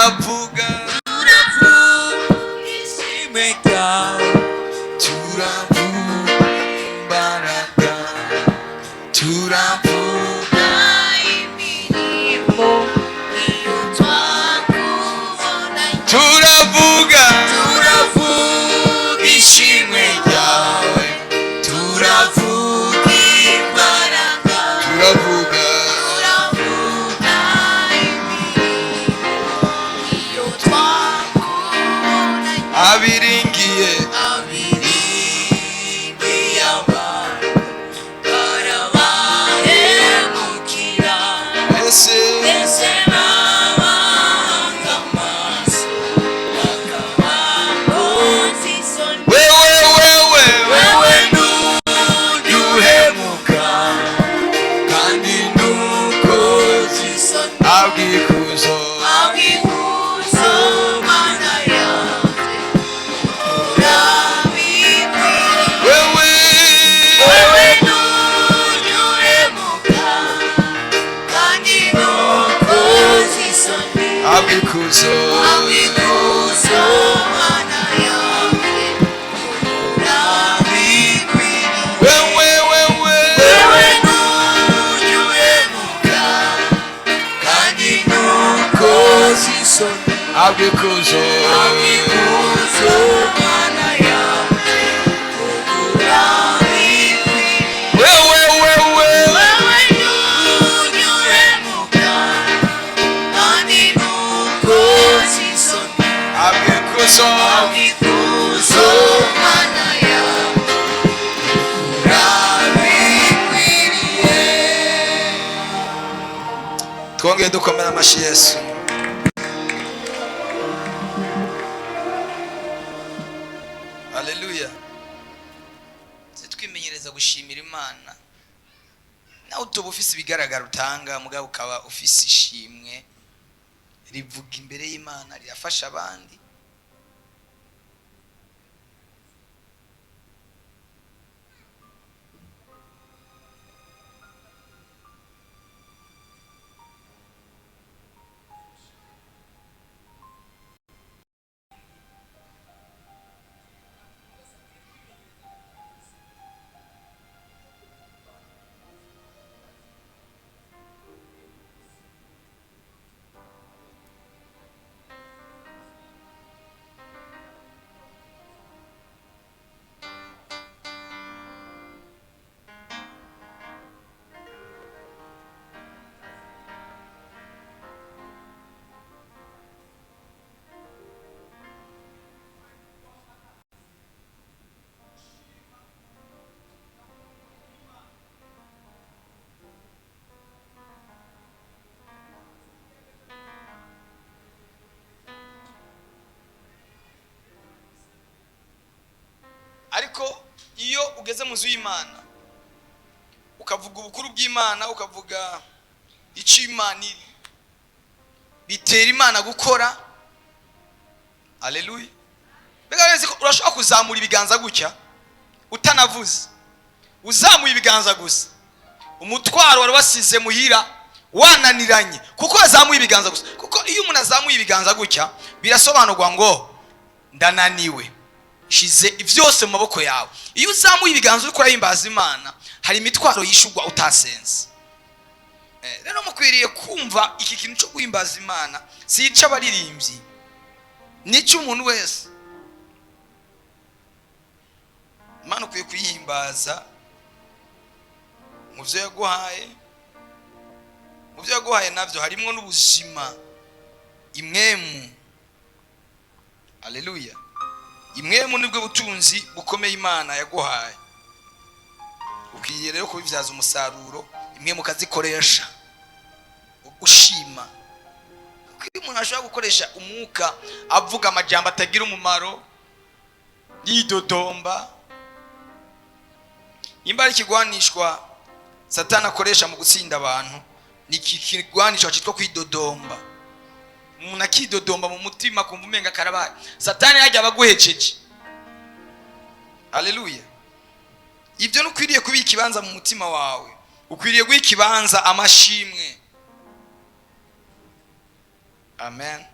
Turavuga, Turavuga ishimwe ryawe. Turavuga imbaraga, turavuga Imirimo iyo twakubonanye. Turavuga, Turavuga ishimwe ryawe, turavuga imbaraga. Turavuga, Turavuga imirimo iyo twakubonanye. Abiringiye, Abiringiye abantu barabahemukira. Ese Mbese babanga amaso bakabakoza isoni. Wewe, wewe, Wewe ntujya uhemuka kandi ntukoze isoni. Abwikuzo, Abikuzo Mana yanjye urabikwiriye. Wewe, Wewe ntujya uhemuka kandi ntukoze isoni. Abwikuzo, Abikuzo Mana yanjye urabikwiriye. Wewe, wewe, Wewe ntujya uhemuka kandi ntukoze isoni. Abwikuzo, Abikuzo Mana yanjye urabikwiriye. Wewe, wewe, Wewe ntujya uhemuka kandi ntukoze isoni. Abwikuzo, Abikuzo Mana yanjye urabikwiriye. Twongeye dukomera amashyi Yesu. Haleluya. Twimenyereza gushimira Imana, nawe utoba ufise ibigaragara utanga, mugabo ukaba ufise ishimwe rivuga imbere y'Imana, rirafasha abandi. Ariko iyo ugeze mu nzu y'Imana ukavuga ubukuru bw'Imana, ukavuga icyo Imana iri, bitera Imana gukora. Aleluya. Mbega urabizi ko urashobora kuzamura ibiganza gutya utanavuze, uzamuye ibiganza gusa, umutwaro wari wasize muhira wananiranye kuko wazamuye ibiganza gusa. Kuko iyo umuntu azamuye ibiganza gutya birasobanurwa ngo ndananiwe, shize byose mu maboko yawe. Iyo uzamuye ibiganza uriko urahimbaza Imana, hari imitwaro yishurwa utasenze. Rero mukwiriye kumva iki kintu cyo guhimbaza Imana si ic'abaririmbyi, ni icy'umuntu wese. Imana ukwiye kuyihimbaza mu byo yaguhaye. Mu byo yaguhaye nabyo harimo n'ubuzima, imwemu. Aleluya. Imwemu nibwo butunzi bukomeye Imana yaguhaye. Ukwiye rero kubibyaza umusaruro, imwemu ukazikoresha ushima. Kuko iyo umuntu ashobora gukoresha umwuka avuga amajambo atagira umumaro, yidodomba, nimba ari ikigwanishwa Satani akoresha mu gutsinda abantu, ni iki kigwanishwa cyitwa kwidodomba. Umuntu akidodomba mu mutima akumva umenga karabaye, Satani yajya abaguheceje. Haleluya. Ibyo ntukwiriye kubika ikibanza mu mutima wawe, ukwiriye guha ikibanza amashimwe. Amen.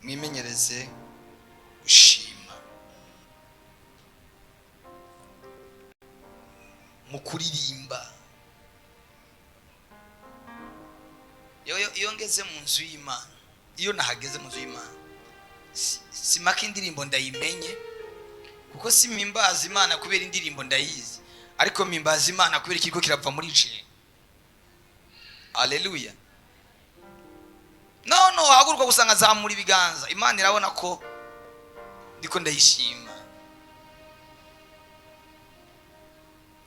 Mwimenyereze gushima mu kuririmba. Iyo ngeze mu nzu y'Imana, iyo nahageze mu nzu y'Imana, simaka indirimbo ndayimenye, kuko simpimbaza Imana kubera indirimbo ndayizi, ariko mpimbaza Imana kubera ikiriko kirava muri je. Haleluya. No haguruka gusanga zamura ibiganza, Imana irabona ko ndiko ndayishima,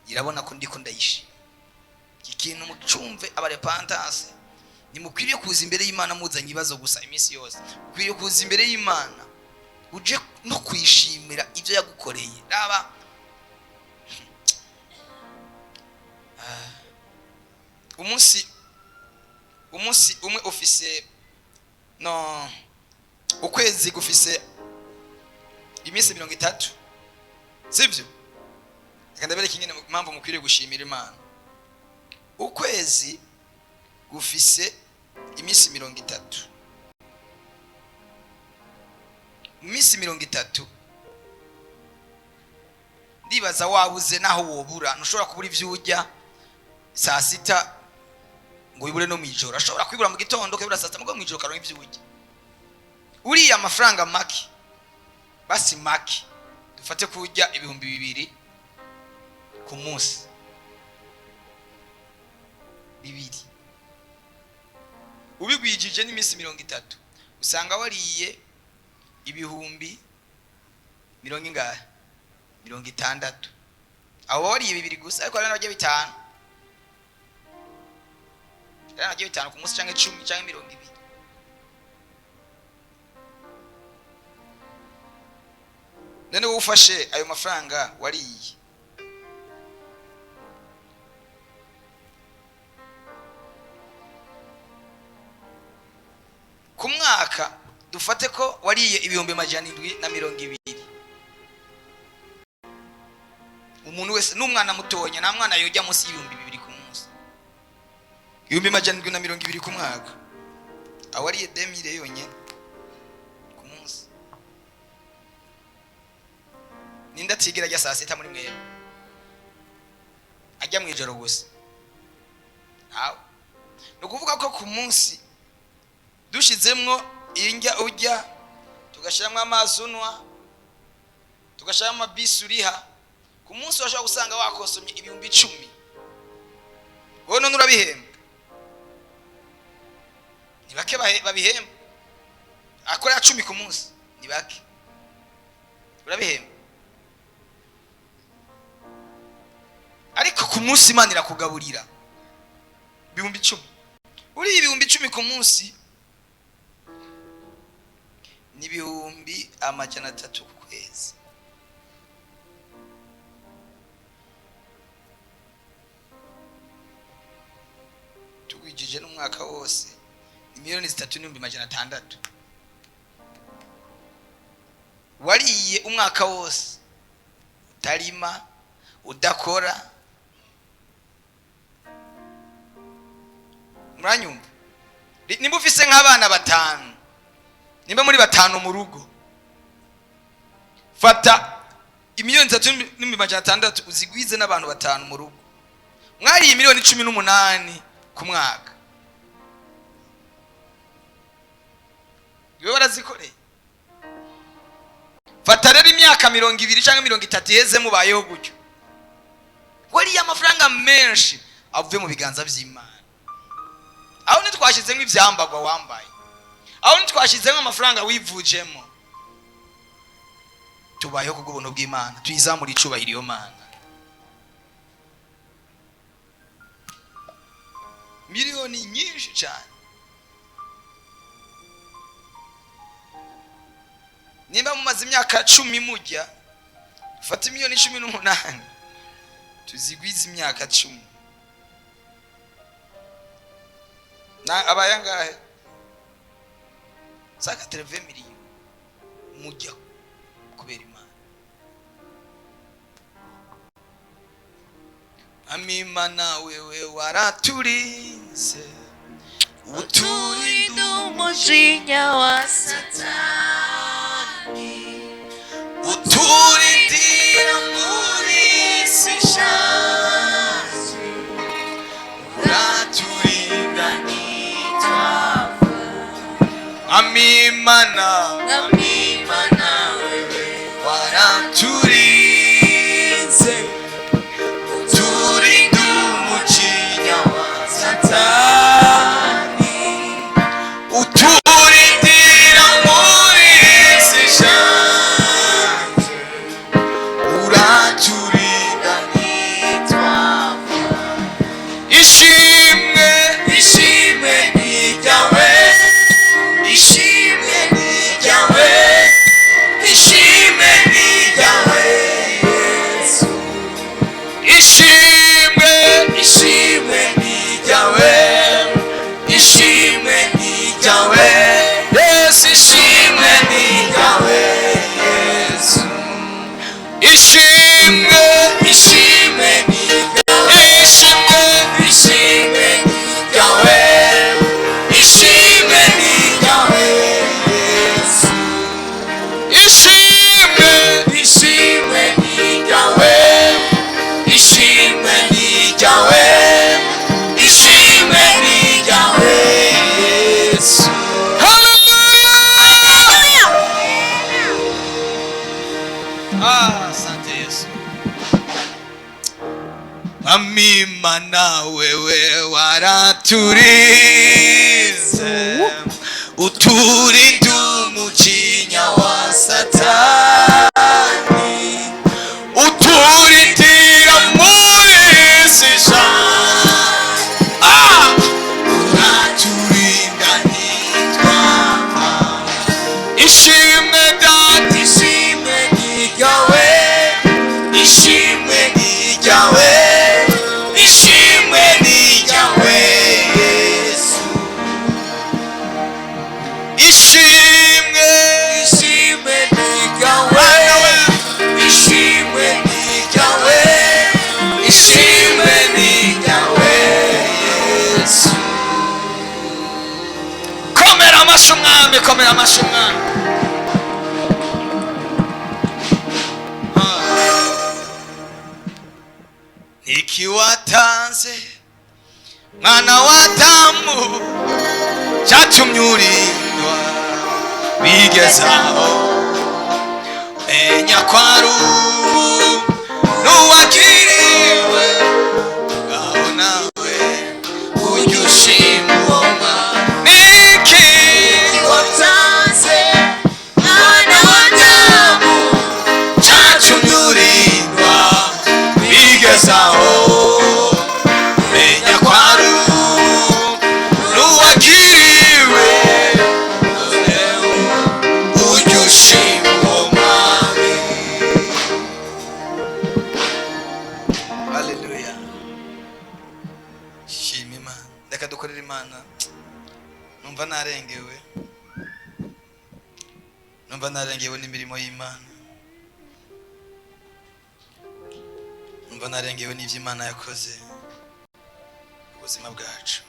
irabona ko ndiko ndayishima. Iki kintu mucumve, abarepentance ntimukwiriye kuza imbere y'Imana muzanye ibibazo gusa iminsi yose. Ukwiriye kuza imbere y'Imana uje no kwishimira ibyo yagukoreye. Raba umunsi umwe ufise, no ukwezi gufise iminsi 30, sibyo? Reka ndabereke ingene impamvu mukwiriye gushimira Imana. Ukwezi gufise iminsi 30. Mu minsi 30 ndibaza wabuze naho wobura, ntushobora kubura ivyo urya saa sita ngo wibure no mwijoro. Ashobora kwibura mu gitondo, ukabura saa sita, mugo mwijoro ukaronka ivyo urya. Uriya amafaranga make, basi make, dufate kurya 2000 ku munsi, bibiri ubigwijije n'iminsi 30, usanga wariye ibihumbi mirongo ingahe? 60. Aho wariye 2 gusa, ariko hari n'abarya 5, hari n'abarya 5 ku munsi, canke 10, canke 20. None wowe ufashe ayo mafaranga wariye, ku mwaka dufate ko wariye 720,000. Umuntu wese n'umwana mutonya, nta mwana yojya munsi y'ibihumbi 2 ku munsi. 720,000 ku mwaka, awariye 2000 yonyene ku munsi. Ninde atigera ajya saa sita muri mwebwe? Ajya mwijoro gusa? Ntawe. Ni ukuvuga ko ku munsi dushizemwo indya urya, tugashiramwo amazi unwa, tugashiramwo amabisi uriha, ku munsi washobora gusanga wakosomye 10,000. Wowe none urabihembwa? Ni bake babihemba. Akorera 10 ku munsi ni bake. Urabihemba? Ariko ku munsi Imana irakugaburira 10,000. Uriye 10,000 ku munsi ni 300,000 ku kwezi. Tugwijije n'umwaka wose ni 3,600,000. Wariye umwaka wose utarima, udakora. Muranyumva? Nimba ufise nk'abana 5, nimba muri 5 mu rugo, fata 3,600,000 uzigwize n'abantu 5 mu rugo, mwariye 18,000,000 ku mwaka. Iwe warazikoreye. Fata rero imyaka 20 canke 30 iheze mubayeho gutyo, wariye amafaranga menshi avuye mu biganza vy'Imana. Aho ntitwashizemwo ivyambagwa wambaye, aho ntitwashizemwo amafaranga wivujemo. Tubayeho kubw'ubuntu bw'Imana, tuyizamure icubahiro iyo Mana. Miliyoni nyinshi cyane. Nimba mumaze imyaka 10 mujya, fata 18,000,000 tuzigwize imyaka 10. Na abaye angahe? Saka 30 miliyoni mujya kubera Imana. Amimana wewe waraturinze, Uturinde umujinya wa Satani, uturindira muri isi ishaje, uraturinda ntitwapfa. Amimana. Mwami wewe, waraturinze, uturinda umujinya wa Satani, uturindira muri isi ishaje, uraturinda ntitwapfa. Ishimwe, Ishimwe ni iryawe, ishimwe ni iryawe, ishimwe ni iryawe Yesu. Ishimwe, Ishimwe ni iryawe, ishimwe ni iryawe, Yesu. Ishimwe ni iryawe Yesu. Ishimwe, Ishimwe ni iryawe, ishimwe, ishimwe ni iryawe, ishimwe ni iryawe Yesu. Ishimwe, Ishimwe ni iryawe, ishimwe ni iryawe, ishimwe ni iryawe Yesu. Haleluya. Ah, asante Yesu. Amimana, wewe waraturinze, uturinda umujinya wa Satani, uturindira muri isi ah! Uraturinda ntitwapfa. Ishimwe Data. Ishimwe ni iryawe, ishimwe ni iryawe, ishimwe ni iryawe Yesu. Ishimwe, Ishimwe ni iryawe, ishimwe ni iryawe, ishimwe ni iryawe Yesu. Komera amashyi Umwami, komera amashyi Umwami. Ah. Niki watanze, mwana wa Adamu, cyatumye urindwa bigezaho? Menya ko ari n'uwakiriwe ngaho, nawe ujya ushima uwo Mwana. Niki Watanze, mwana wa Adamu, cyatumye urindwa bigezaho? Menya ko ari n'uwakiriwe, ujya ushima uwo Mwami. Haleluya! Shima Imana. Reka dukorere Imana. Numva narengewe, numva narengewe n'imirimo y'Imana, numva narengewe n'ibyo Imana yakoze mu buzima bwacu.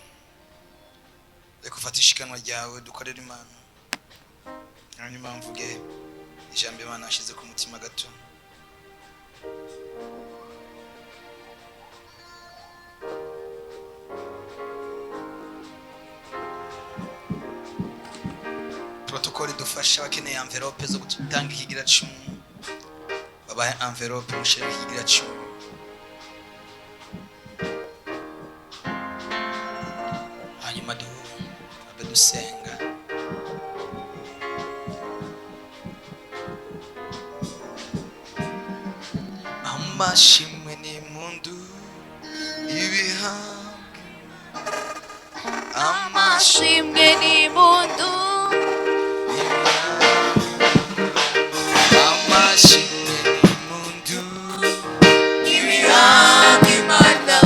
Reka ufate ishikanwa ryawe, dukorere Imana, hanyuma mvuge ijambo Imana yashyize ku mutima gato. Protocole idufasha, abakeneye enveloppe zo gutanga ikigira cumi, babahe enveloppe, mushyiremo ikigira cumi. Hanyuma abe dusenga. Amashimwe n'impundu ibihabwe Amashimwe n'impundu, amashimwe n'impundu ibihabwa Imana.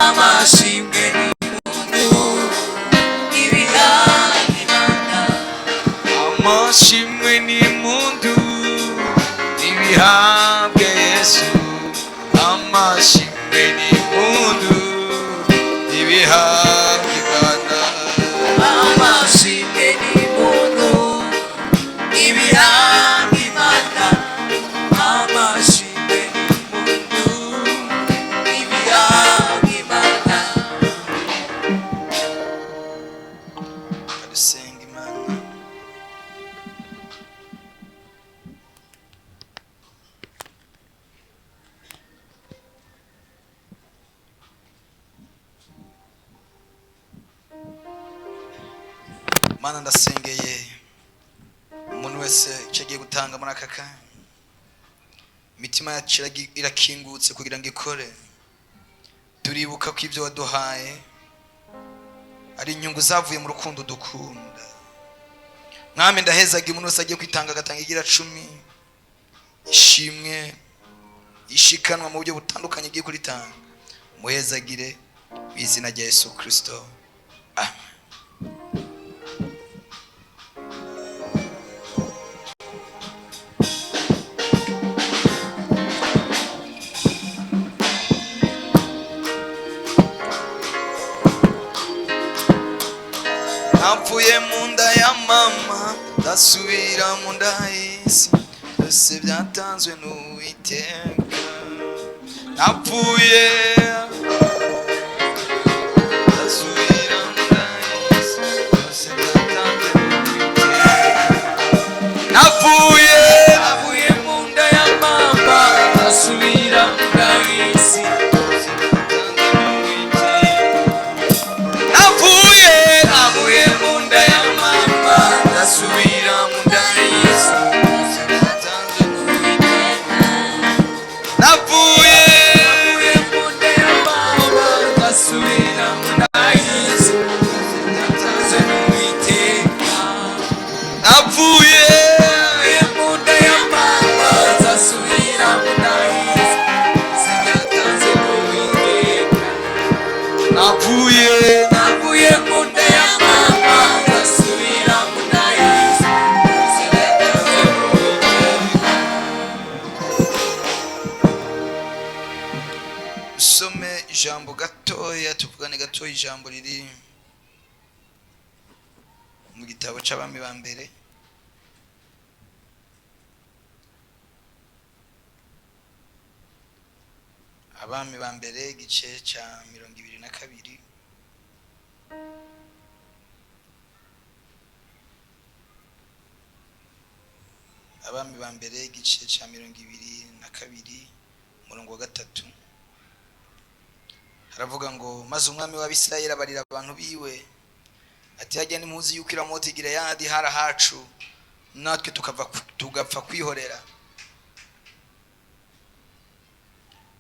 Amashimwe n'impundu, ibihabwa Imana. Amashimwe n'impundu ibihabwe Yesu. Amashimwe n'impundu ibihabwe Imana. Mana, ndasengeye umuntu wese icyo agiye gutanga muri aka kanya. Imitima yacu irakingutse kugira ngo ikore. Turibuka ko ibyo waduhaye ari inyungu zavuye mu rukundo dukunda. Mwami, ndahezaga umuntu wese agiye kwitanga, agatanga igira cumi, ishimwe, ishikanwa mu buryo butandukanye agiye kuritanga. Muhezagire mu izina rya Yesu Kirisito, amen. Napfuye mu nda ya mama, ndasubira mu nda y'isi, byose byatanzwe n'Uwiteka. Napfuye, ndasubira mu nda y'isi, byose byatanzwe n'Uwiteka. Napfuye. Navuye mu nda ya mama, ndasubira mu nda y'isi, byose byatanzwe n'Uwiteka. Napfuye. Navuye mu nda ya mama, ndasubira mu nda y'isi, byose byatanzwe n'Uwiteka. Napfuye. Navuye mu nda ya mama, ndasubira mu nda y'isi, byose byatanzwe n'Uwiteka. Napfuye. Navuye mu nda ya mama, ndasubira mu nda y'isi, byatanze n'Uwiteka. Napfuye. Navuye mu nda ya mama, ndasubira mu nda y'isi, byatanze n'Uwiteka. Usome ijambo gatoya, tuvugane gatoya ijambo riri mu gitabo c'Abami ba Mbere, Abami ba Mbere, igice ca 22. Abami ba Mbere, igice ca 22, umurongo wa 3, haravuga ngo: "Maze umwami w'Abisirayeli abarira abantu biwe ati: 'Hajya nimuzi yuko i Ramoti Gileyadi hari ahacu, natwe tukava tugapfa kwihorera,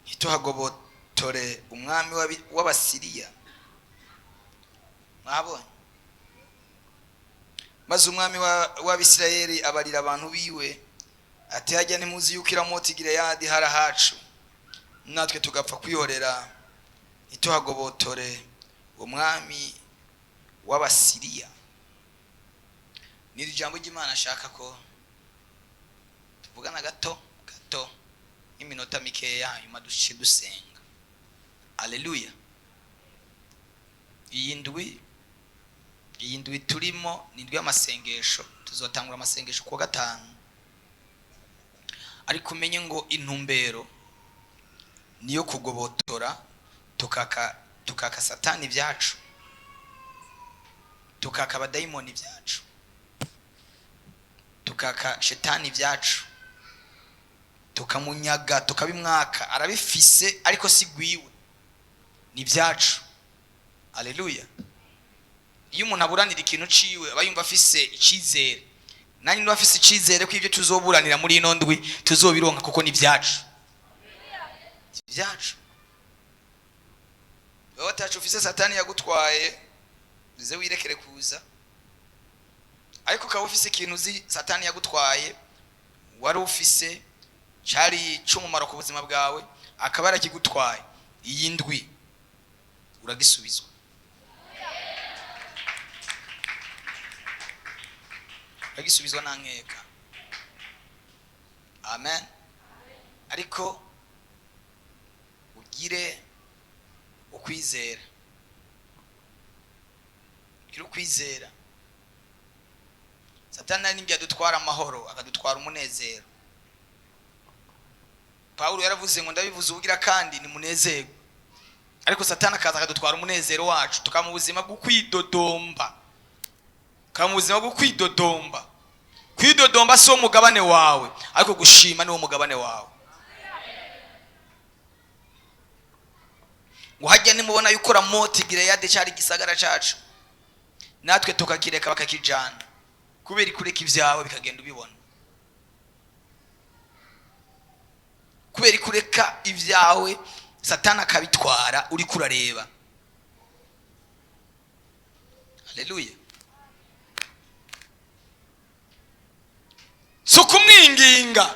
ntituhagobotore umwami w'Abasiriya?'" Mwabonye? "Maze umwami w'Abisirayeli abarira abantu biwe ati: 'Hajya ntimuzi yuko i Ramoti Gileyadi hari ahacu, natwe tugapfa kwihorera, ntituhagobotore umwami w'Abasiriya?'" Ni iri jambo ry'Imana ashaka ko tuvugana gato gato, nk'iminota mikeya, hanyuma duce dusenga. Aleluya! Iyi ndwi turimo ni indwi y'amasengesho. Tuzotangura amasengesho kuwa gatanu, ariko umenye ngo intumbero niyo kugobotora, tukaka Satani ibyacu, tukaka abadayimoni ibyacu, tukaka shetani ibyacu, tukamunyaga, tukabimwaka. Arabifise ariko si gwiwe, ni ibyacu. Aleluya! Iyo umuntu aburanira ikintu ciwe, aba yumva afise icyizere. Nanjye niba afise icyizere ko ibyo tuzoburanira muri ino ndwi tuzobironka, kuko ni ibyacu, ibyacu. Wowe atacu ufise, Satani yagutwaye, uze wirekere kuza. Ariko ukaba ufise ikintu uzi Satani yagutwaye, wari ufise, cyari cy'umumaro ku buzima bwawe, akaba yarakigutwaye, iyi ndwi uragisubizwa, uragisubizwa nta nkeka. Amen. Ariko ugire ukwizera, ugire ukwizera. Satani hari n'igihe adutwara amahoro, akadutwara umunezero. Pawulo yaravuze ngo: "Ndabivuze ubugira kandi, nimunezerwe." Ariko Satani akaza akadutwara umunezero wacu, tukaba mu buzima bwo kwidodomba, tukaba mu buzima bwo kwidodomba. Kwidodomba si wo mugabane wawe, ariko gushima ni wo mugabane wawe. Ngo: "Hajya nimubona yuko Ramoti Gileyadi cyari igisagara cacu, Natwe tukakireka bakakijana. Kubera ikureka ibyawe bikagenda ubibona. Kubera ikureka ibyawe Satani akabitwara uri kurareba. Haleluya. Si ukumwinginga,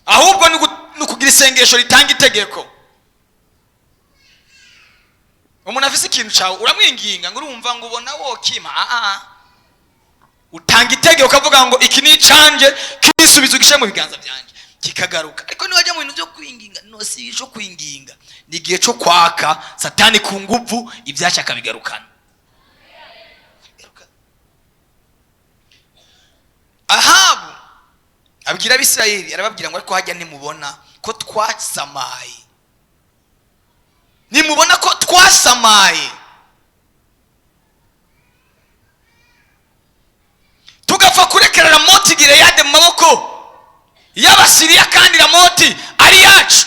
ahubwo ni ukugira isengesho ritanga itegeko. Umuntu afise ikintu cyawe uramwinginga ngo urumva ngo ubona wokima, utanga itegeko ukavuga ngo iki ni icanje, kisubiza ugishyire mu biganza byanjye, kikagaruka. Ariko niwajya mu bintu byo kwinginga, no si ico kwinginga, ni igihe cyo kwaka Satani ku nguvu ibyacu akabigarukana. Ahabu abwira Abisirayeli, arababwira ngo ariko hajya nimubona ko twasamaye, nimubona ko twasamaye tugapfa kurekera Ramoti Gileyadi mu maboko y'Abasiriya, kandi Ramoti ari yacu.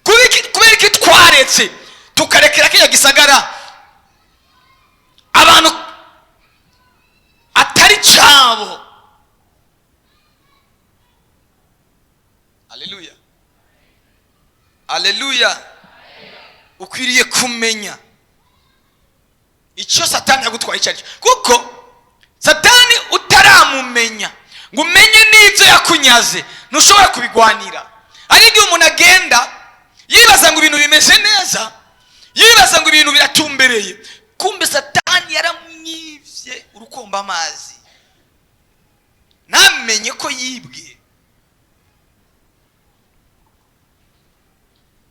Kubera iki twaretse tukarekera kiriya gisagara abantu atari cabo? Haleluya, haleluya. Ukwiriye kumenya icyo Satani yagutwaye icyo ari cyo, kuko Satani utaramumenya ngo umenye n'ibyo yakunyaze ntushobora kubigwanira. Ari igihe umuntu agenda yibaza ngo ibintu bimeze neza, yibaza ngo ibintu biratumbereye, kumbe Satani yaramwivye urukomba amazi, ntamenye ko yibwe.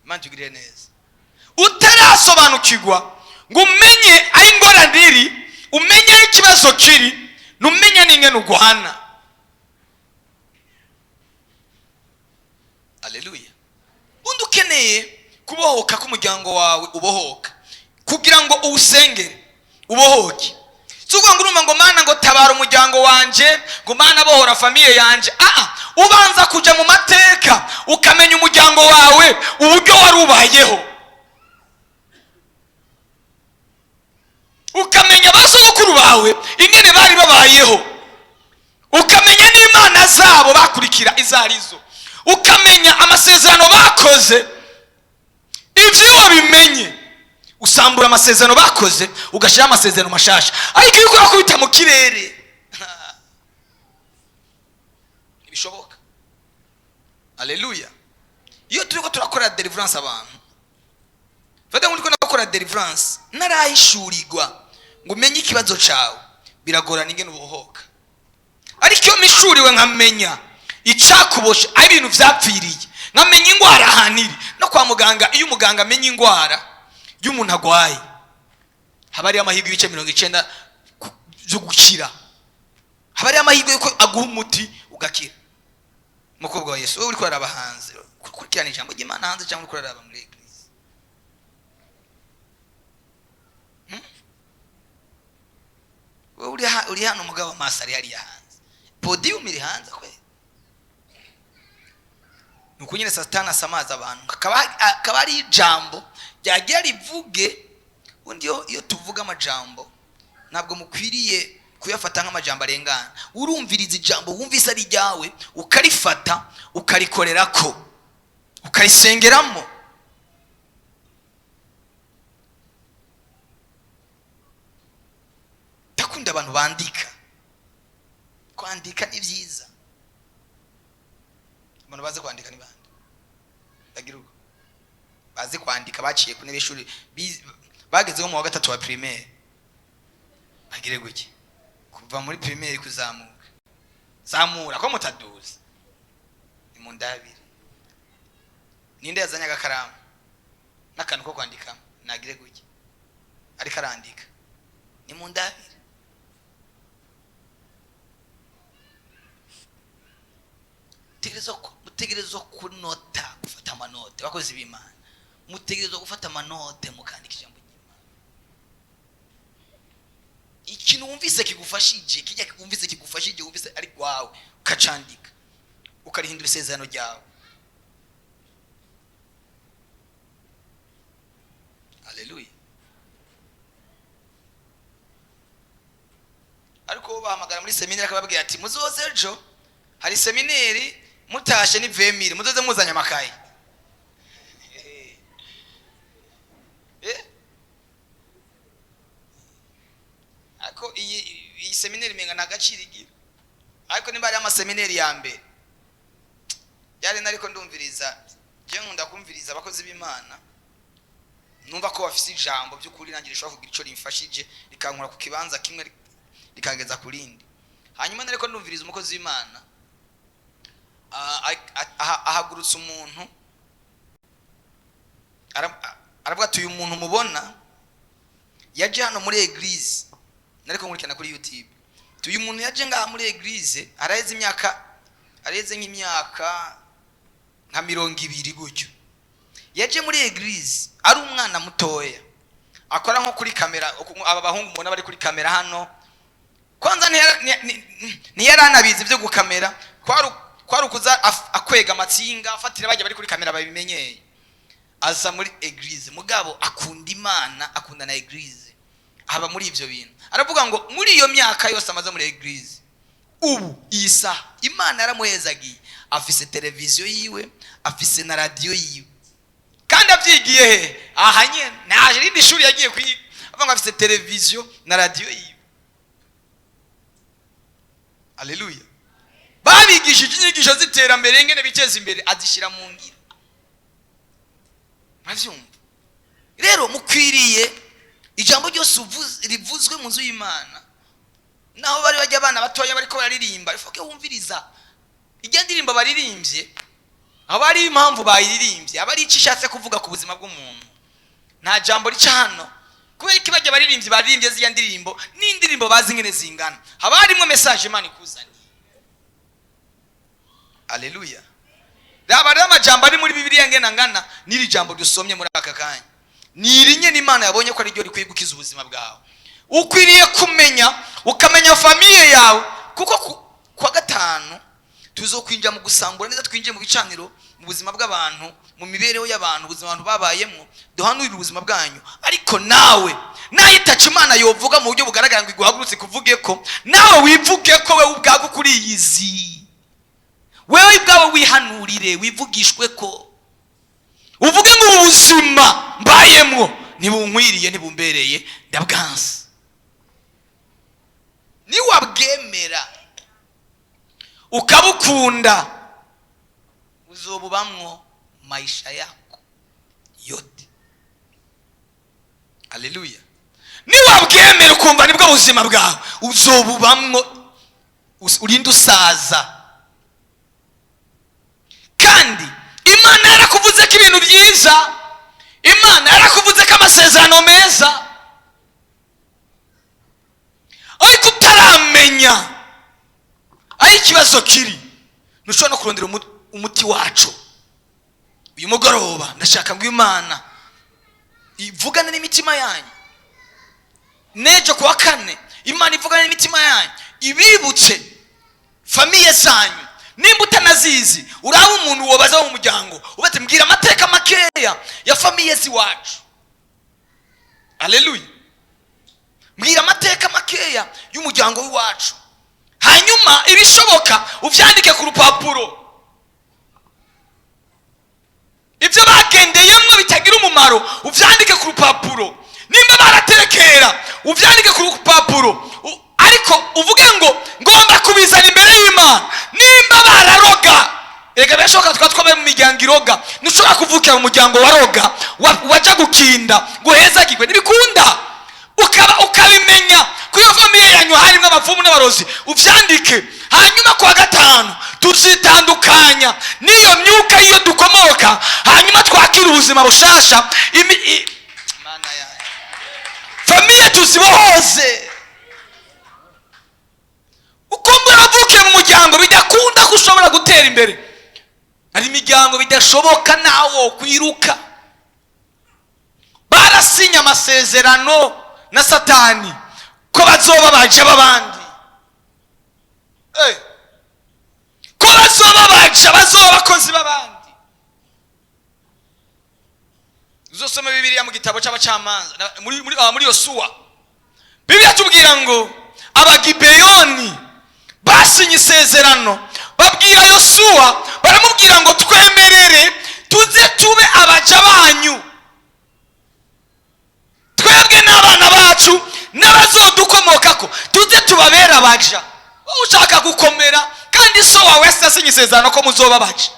Imana itugirire neza. Utarasobanukirwa ngo umenye aho ingorane iri, umenye aho ikibazo kiri, numenye n'ingene ugwana. Haleluya. Undi ukeneye kubohoka k'umuryango wawe, ubohoka kugira ngo uwusengere ubohoke. Si ukuvuga ngo urumva ngo Mana ngo tabara umuryango wanje, ngo Mana bohora famiye yanje. Ubanza kuja mu mateka ukamenya umuryango wawe uburyo wari ubayeho, ukamenya abasogokuru bawe ingene bari babayeho, ukamenya n'imana zabo bakurikira izo arizo, ukamenya amasezerano bakoze. Ivyo wabimenye usambura amasezerano bakoze ugashira amasezerano mashasha. Ariko iyo ukora kubita mu kirere ntibishoboka. Haleluya. Iyo turiko turakora deliverance abantu, fata ngo ndiko nakora deliverance narahishurirwa ngo umenye ikibazo cawe, biragorana ingene ubohoka. Ariko iyo mishuriwe nkamenya icakuboshe, aho ibintu vyapfiriye, nkamenya ingwara ahantu iri. No kwa muganga, iyo umuganga amenya ingwara y'umuntu agwaye, haba hariho amahirwe ibice 90 byo gukira, haba hariho amahirwe yuko aguha umuti ugakira. Mukobwa wa Yesu, wowe uriko uraraba hanze, ukurikirana ijambo ry'Imana hanze cyangwa uriko uraraba muri eglise? Wowe uri hano, umugabo amaso ari hariya hanze, podium iri hanze kwe. Nuko nyine Satani asamaza abantu, akaba ari ijambo ryagira rivuge. Undi iyo tuvuga amajambo ntabwo mukwiriye kuyafata nk'amajambo arengana. Urumviriza ijambo wumvise ari ryawe, ukarifata ukarikorerako, ukarisengeramo. Ndakunda abantu bandika, kwandika ni byiza. Abantu bazi kwandika ni bande? Ndagira ubwo bazi kwandika baciye ku ntebe y'ishuri, bagezeho mu wa 3 wa primaire, bagire guke kuva muri primaire kuzamuka. Zamura ko mutaduza, ni mu ndabire. Ninde yazanye agakaramu n'akantu ko kwandika? Nagire guke, ariko arandika, ni mu ndabire. Mutegerezwa kunota, gufata amanote. Bakozi b'Imana, mutegerezwa gufata amanote mukandika ijambo ry'Imana. Ikintu wumvise kigufashije, kijya wumvise kigufashije, wumvise ari kwawe, ukacandika, ukarihindura isezerano ryawe. Haleluya. Ariko bahamagara muri seminari, akababwira ati: "Muzoze ejo, hari seminari, mutashe ni 20 000, muzoze muzanye amakaye." Eh? Ariko iyi seminari menga nta gaciro igira, ariko nimba ari amaseminari ya mbere byari. Nariko ndumviriza, je nkunda kumviriza abakozi b'Imana, numva ko bafise ijambo by'ukuri nanjye rishobora kugira ico rimfashije, rikankura ku kibanza kimwe rikangeza ku rindi. Hanyuma nariko ndumviriza umukozi w'Imana, ahagurutsa umuntu, aravuga ati: "Uyu muntu mubona yaje hano muri église." Nariko nkurikirana kuri YouTube. Ati: "Uyu muntu yaje ngaha muri église, araheze imyaka, araheze nk'imyaka nka 20 gutyo. Yaje muri église ari umwana mutoya, akora nko kuri kamera, aba bahungu mubona bari kuri kamera hano. Kwanza ntiyari anabizi ibyo gukamera, kwari ukuza akwega amatsinga, afatira bajya bari kuri kamera babimenyeye. Aza muri église, mugabo akunda Imana, akunda na église, aba muri ibyo bintu. Aravuga ngo muri iyo myaka yose amaze muri église, ubu iyi saha Imana yaramuhezagiye, afise televiziyo yiwe, afise na radiyo yiwe, kandi abyigiye he? Aha nyene, ntaje irindi shuri yagiye kwiga." Avuga ngo afise televiziyo na radiyo yiwe. Aleluya! Babigishije inyigisho z'iterambere, ingene biteza imbere, azishyira mu ngiro. Murabyumva rero, mukwiriye ijambo ryose rivuzwe mu nzu y'Imana, naho bari bajya abana batoya bariko bararirimba, ifoke wumviriza ijya ndirimbo baririmbye, haba hari impamvu bayiririmbye, aba ari icyo ishatse kuvuga ku buzima bw'umuntu. Nta jambo rica hano. Kubera ko bajya baririmbyi baririmbye ziriya ndirimbo, n'indirimbo bazi ingene zingana, haba harimo message Imana ikuzaniye. Aleluya! Raba rero amajambo ari muri Bibiliya ngena ngana n'iri jambo dusomye muri aka kanya, ni iri nyene Imana yabonye ko ari ryo rikwiye gukiza ubuzima bwawe. Ukwiriye kumenya, ukamenya famille yawe, kuko kuwa gatanu tuzokwinjira mu gusambura neza, twinjiye mu bicaniro, mu buzima bw'abantu, mu mibereho y'abantu, ubuzima abantu babayemo, duhanurire ubuzima bwanyu. Ariko nawe nayo itaca Imana yovuga mu buryo bugaragara ngo iguhagurutse kuvuge ko nawe wivuge ko wewe ubwawe ukuriyizi, wewe ubwawe wihanurire, wivugishwe ko uvuge ngo: "Ubu buzima mbayemwo ntibunkwiriye, ntibumbereye, ndabwanse." Niwabwemera ukabukunda, uzobubamwo maisha yako yote. Aleluya! Niwabwemera ukumva nibwo buzima bwawe, uzobubamwo urinde usaza. Kandi Imana yarakuvuze ko ibintu byiza, Imana yarakuvuze ko amasezerano meza, ariko utaramenya aho ikibazo kiri, ntushobora no kurondera umuti wacu. Uyu mugoroba ndashaka ngo Imana ivugane n'imitima yanyu. N'ejo kuwa kane Imana ivugane n'imitima yanyu, ibibutse famille zanyu. Nimba utanazizi, uraba umuntu wobaza mu muryango, ubati: "Mbwira amateka makeya ya famille z'iwacu." Aleluya! "Mbwira amateka makeya y'umuryango w'iwacu." Hanyuma ibishoboka uvyandike ku rupapuro, ibyo bagendeyemo bitagira umumaro uvyandike ku rupapuro. Nimba baraterekera, uvyandike ku rupapuro. Ariko uvuge ngo: "Ngomba kubizana imbere y'Imana." Nimba bararoga, reka birashoboka tukaba twabaye mu miryango iroga. Ntushobora kuvukira mu muryango waroga, waja gukinda ngo uhezagirwe, ntibikunda. Ukaba ukabimenya ko iyo famille yanyu harimo abapfumu n'abarozi, uvyandike. Hanyuma kuwa gatanu tuzitandukanya n'iyo myuka y'iyo dukomoka, hanyuma twakira ubuzima bushasha. Mana yanjye, famille tuzibohoze. Uko muravukiye mu muryango bidakunda ko ushobora gutera imbere, hari imiryango bidashoboka nawo kwiruka, barasinye amasezerano na Satani ko bazoba baje b'abandi. Ko bazoba baja, bazoba abakozi b'abandi. Uzosome Bibiliya mu gitabo cy'Abacamanza, muri Yosuwa, Bibiliya tubwira ngo Abagibeyoni basinye isezerano, babwira Yosuwa, baramubwira ngo twemerere tuze tube abaja banyu, twebwe n'abana bacu n'abazodukomokako, tuze tubabere abaja. Wowe ushaka gukomera kandi so wawe yasinye isezerano ko muzoba abaja.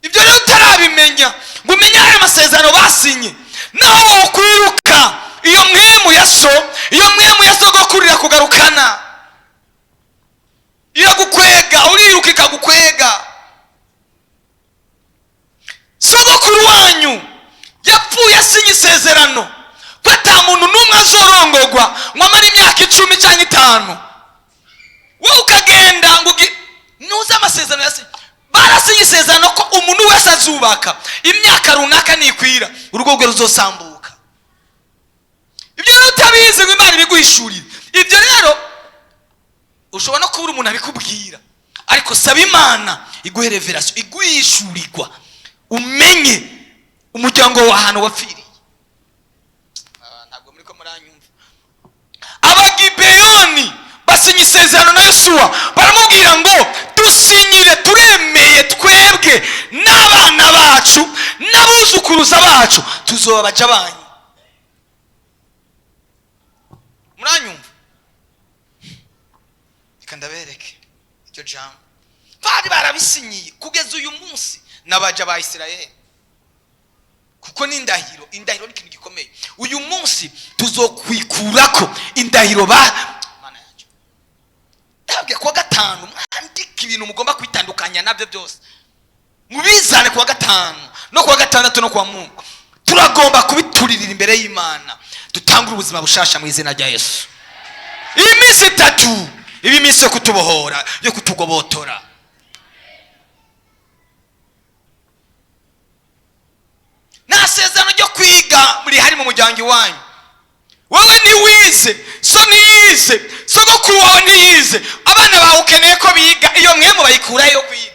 Ibyo rero utarabimenya ngo umenye ayo masezerano basinye, naho wokwiruka, iyo mwemu ya so, iyo mwemu ya sogokuru irakugarukana, iragukwega, uriruka ikagukwega. Sogokuru wanyu yapfuye asinye isezerano ko ata muntu n'umwe azorongogwa ngo amare imyaka 10 cyangwa 5, wowe ukagenda ngo ntuzi amasezerano yasinye. Barasinye isezerano ko umuntu wese azubaka imyaka runaka nikwira urugo rwe ruzosambuka. Ibyo rero utabizi ngo Imana ibiguhishurire, ibyo rero ushobora no kubura umuntu abikubwira, ariko saba Imana iguhe revelation, iguhishurirwa, umenye umuryango wawe ahantu wapfiriye. Ntabwo muri ko muranyumva. Abagibeyoni basinye isezerano na Yosuwa, baramubwira ngo dusinyire, turemeye twebwe n'abana bacu n'abuzukuruza bacu tuzoba abaja banyu. Muranyumva? Reka ndabereke iryo jambo. Bari barabisinyiye kugeza uyu munsi n'abaja ba Isirayeli, kuko ni indahiro. Indahiro ni ikintu gikomeye. Uyu munsi tuzokwikurako indahiro ba Mana yanjye. Ndababwira kuwa gatanu mwandike ibintu mugomba kwitandukanya nabyo byose, mubizane kuwa gatanu no kuwa gatandatu no kuwa Mungu. Turagomba kubituririra imbere y'Imana, dutangure ubuzima bushasha mu izina rya Yesu. Iyi minsi 3 iba iminsi yo kutubohora, yo kutugobotora. Nta sezerano ryo kwiga rihari mu muryango iwanyu. Wowe ntiwize, so ntiyize, sogokuru wawe ntiyize, abana bawe ukeneye ko biga, iyo mwemu bayikurayo kwiga.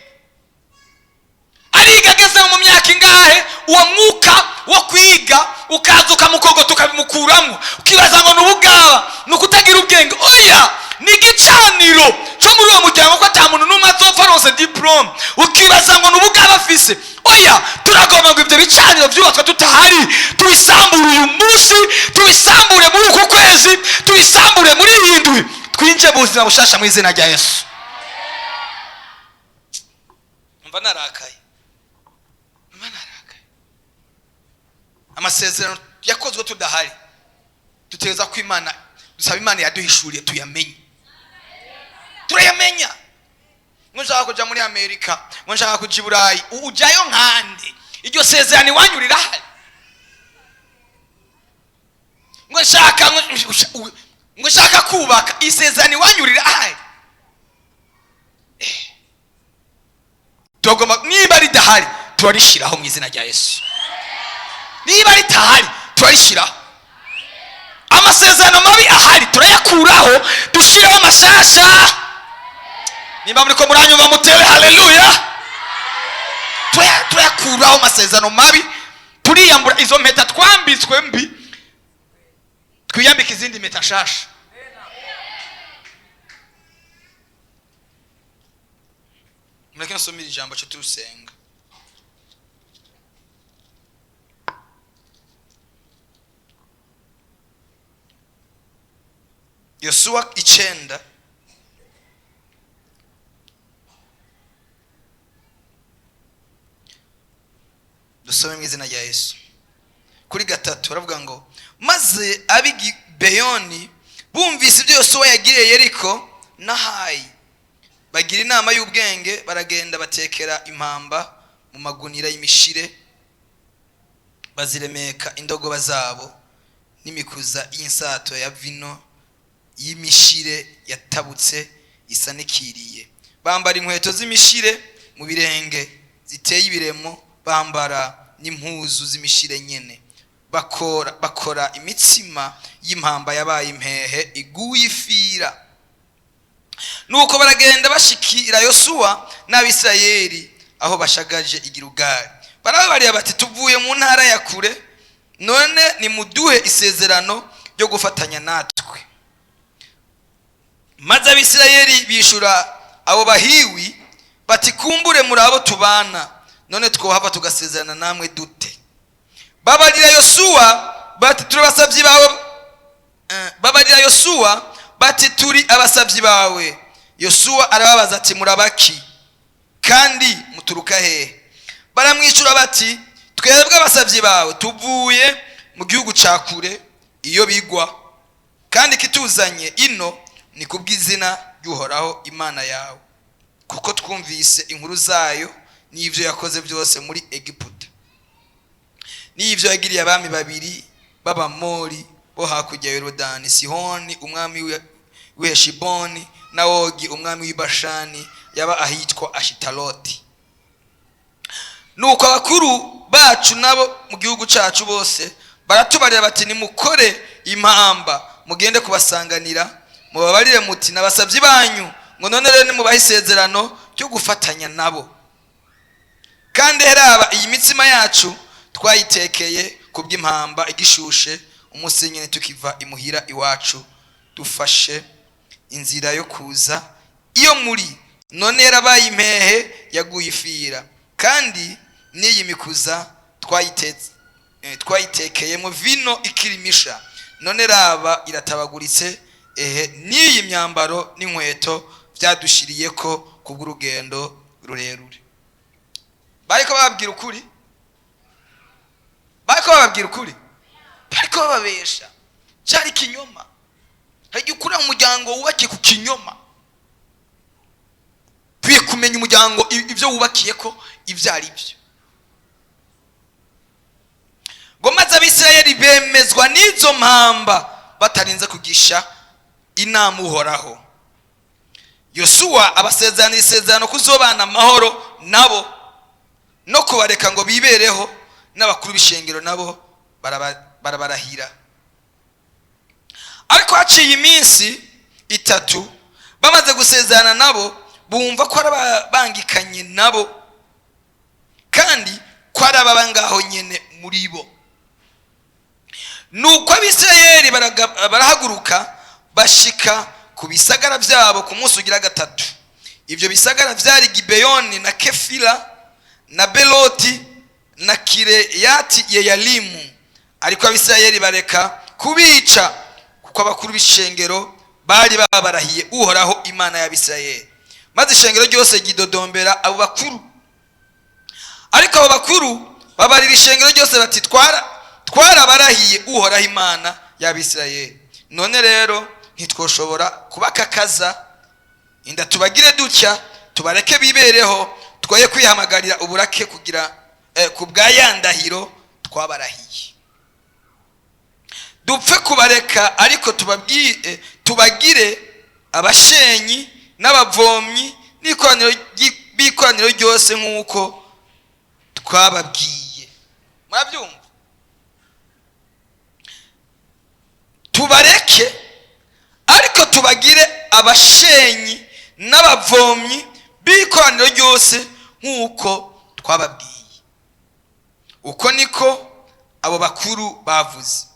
Ariga ageze mu myaka ingahe, uwo mwuka wo kwiga ukaza ukamukogota ukabimukuramo, ukibaza ngo ni ubugaba, ni ukutagira ubwenge. Oya, ni igicaniro cyo muri uwo muryango ko ata muntu n'umwe azopfa aronse diplome, ukibaza ngo ni ubugaba afise. Oya, turagomba ngo ibyo bicaniro byubatswe tutahari tubisambure uyu munsi, tubisambure muri uku kwezi, tubisambure muri iyi ndwi, twinjire mu buzima bushasha mu izina rya Yesu. Mva narakaye, mva narakaye. Amasezerano yakozwe tudahari, dutegereza ko Imana, dusaba Imana yaduhishuriye tuyamenye, turayamenya. Ngo nshaka kuja muri Amerika, ngo nshaka kuja i Burayi, ujayo nkande? Iryo sezerano iwanyu rirahari? Ngo nshaka, ngo nshaka kubaka, isezerano iwanyu rirahari? Tugomba, niba ridahari turarishiraho mu izina rya Yesu. Niba ritahari turarishiraho. Amasezerano mabi ahari turayakuraho, dushiraho amashasha. Nimba muriko muranyumva mutere haleluya. Turayakuraho amasezerano mabi, turiyambura izo mpeta twambitswe mbi, twiyambika izindi mpeta nshasha. Mureke nsomere ijambo cyo turusenga. Yosuwa 9 dusome mu izina rya Yesu. Kuri 3 baravuga ngo maze ab'i Gibeyoni bumvise ibyo Yosuwa yagiriye Yeriko na Hayi, bagira inama y'ubwenge, baragenda batekera impamba mu magunira y'imishire, baziremeka indogoba zabo n'imikuza y'insato ya vino y'imishire yatabutse isa n'ikiriye, bambara inkweto z'imishire mu birenge ziteye ibiremo, bambara n'impuzu z'imishire nyene, bakora imitsima y'impamba yabaye impehe iguye ifira. Nuko baragenda bashikira Yosuwa n'Abisirayeli aho bashagaje i Gilugari, barababarira bati tuvuye mu ntara ya kure, none nimuduhe isezerano ryo gufatanya natwe. Maze Abisirayeli bishura abo Bahiwi bati: "Kumbure muri abo tubana, none twohava tugasezerana namwe dute?" Babarira Yosuwa bati: "Turi abasabyi bawe." Babarira Yosuwa bati: "Turi abasabyi bawe." Yosuwa arababaza ati: "Murabaki, kandi muturuka hehe?" Baramwishyura bati: "Twebwe abasabyi bawe tuvuye mu gihugu ca kure iyo bigwa, kandi kituzanye ino ni kubw'izina ry'Uhoraho Imana yawe, kuko twumvise inkuru zayo n'ibyo yakoze byose muri Egiputa, n'ibyo yagiriye abami babiri b'Abamori bo hakurya ya Yorodani, Sihoni umwami w'i Heshiboni na Ogi umwami w'i Bashani yaba ahitwa Ashitaroti. Nuko abakuru bacu nabo mu gihugu cyacu bose baratubarira bati: 'Nimukore impamba, mugende kubasanganira, mubabarire muti: N'abasabyi banyu, ngo none rero nimubahe isezerano ryo gufatanya nabo.' Kandi heraba, iyi mitsima yacu twayitekeye ku bw'impamba igishushe umunsi nyine tukiva imuhira iwacu, dufashe inzira yo kuza iyo muri. None yarabaye impehe, yaguye ifira. Kandi n'iyi mikuza twayitekeyemo vino ikiri misha, none raba iratabaguritse. Ehe n'iyi myambaro n'inkweto byadushiriye ko kubw'urugendo rurerure." Bariko bababwira ukuri? Bariko bababwira ukuri? Bariko bababesha. Cyari ikinyoma. Hari igihe ukurira mu muryango wubakiye ku kinyoma. Ukwiye kumenya umuryango ibyo wubakiye ko ibyo ari byo. Ngo maze Abisirayeli bemezwa n'izo mpamba batarinze kugisha inama Uhoraho. Yosuwa abasezeranira isezerano kuzobana amahoro nabo no kubareka ngo bibereho, n'abakuru b'ishengero nabo barabarahira. Ariko haciye iminsi 3 bamaze gusezerana nabo, bumva ko ari ababangikanye nabo, kandi ko ari ababa ngaho nyene muri bo. Nuko Abisirayeli barahaguruka, bashika ku bisagara byabo ku munsi ugira gatatu. Ibyo bisagara byari Gibeyoni na Kefira na Beloti na Kireyati Yeyalimu. Ariko Abisirayeli bareka kubica, kuko abakuru b'ishengero bari babarahiye Uhoraho Imana y'Abisirayeli. Maze ishengero ryose ryidodombera abo bakuru. Ariko abo bakuru babarira ishengero ryose bati: "Twarabarahiye Uhoraho Imana y'Abisirayeli, none rero ntitwoshobora kubakakaza inda tubagire dutya. Tubareke bibereho, twoye kwihamagarira uburake kugira ku bwa ya ndahiro twabarahiye. Dupfe kubareka, ariko tubabwire, tubagire abashenyi n'abavomyi b'ikoraniro ryose nk'uko twababwiye." Murabyumva? Tubareke, ariko tubagire abashenyi n'abavomyi b'ikoraniro ryose nk'uko twababwiye. Uko niko abo bakuru bavuze.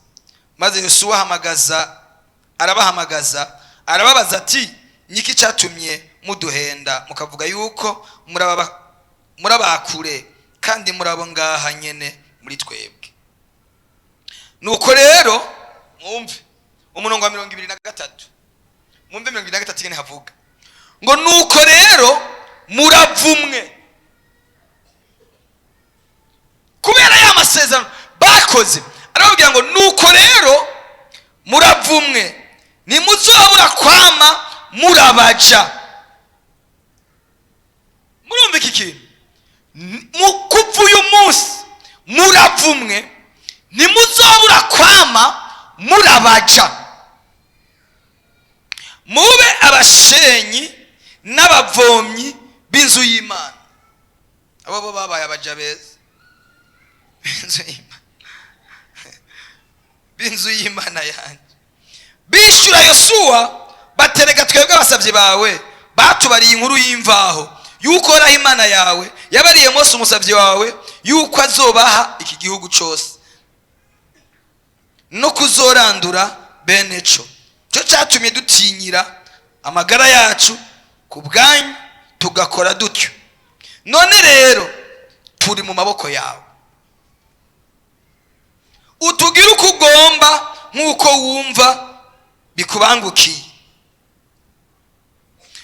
Maze Yosuwa arabahamagaza, arababaza ati: "Niki cyatumye muduhenda, mukavuga yuko murabakure, kandi murabo ngaha nyene muri twebwe?" Nuko rero mwumve umurongo wa 23. Mwumve 23 nyene havuga ngo: "Nuko rero muravumwe." Kubera ya masezerano bakoze, arababwira ngo: "Nuko rero muravumwe, ntimuzobura kwama murabaja." Murumva iki kintu? Mu kuva uyu munsi muravumwe, ntimuzobura kwama murabaja, mube abashenyi n'abavomyi b'inzu y'Imana. Abo bo babaye abaja beza b'inzu y'Imana, b'inzu y'Imana yanjye. Bishyura Yosuwa batereka: "Twebwe abasabyi bawe batubariye inkuru y'imvaho yuko Uhoraho Imana yawe yabariye Mose umusabyi wawe yuko azobaha iki gihugu cyose no kuzorandura bene co. Cyo cyatumye dutinyira Amagara yacu ku bwanyu, tugakora dutyo. None rero turi mu maboko yawe, utugire uko ugomba nk'uko wumva bikubangukiye.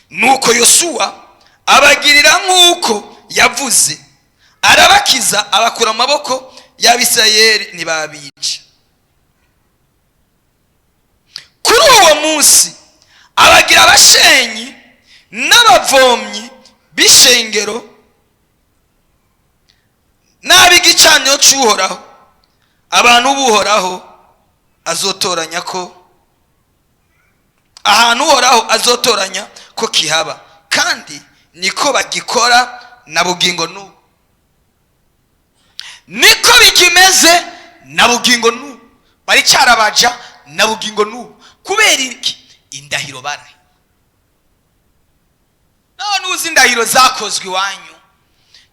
Nuko Yosuwa abagirira nk'uko yavuze, arabakiza, abakura mu maboko y'Abisirayeli, ntibabica. Kuri uwo munsi abagira abashenyi n'abavomyi b'ishengero n'ab'igicaniro cy'Uhoraho, abantu b'Uhoraho azotoranya ko ahantu Uhoraho azotoranya ko kihaba, kandi niko bagikora na bugingo n'ubu, niko bikimeze na bugingo n'ubu, baricyarabaja na bugingo n'ubu. Kubera iki? Indahiro baraye. Nawe ntuzi indahiro zakozwe iwanyu,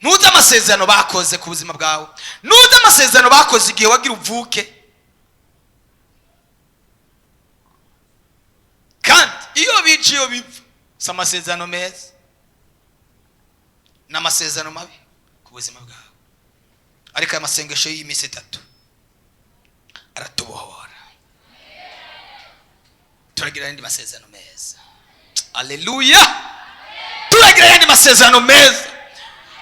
ntuzi amasezerano bakoze ku buzima bwawe, ntuzi amasezerano bakoze igihe wagira uvuke. Kandi iyo bica, iyo bipfa, si amasezerano meza, ni amasezerano mabi ku buzima bwawe. Ariko aya masengesho y'iminsi 3 aratubohora, turagira ayandi masezerano meza. Aleluya! Turagira ayandi masezerano meza,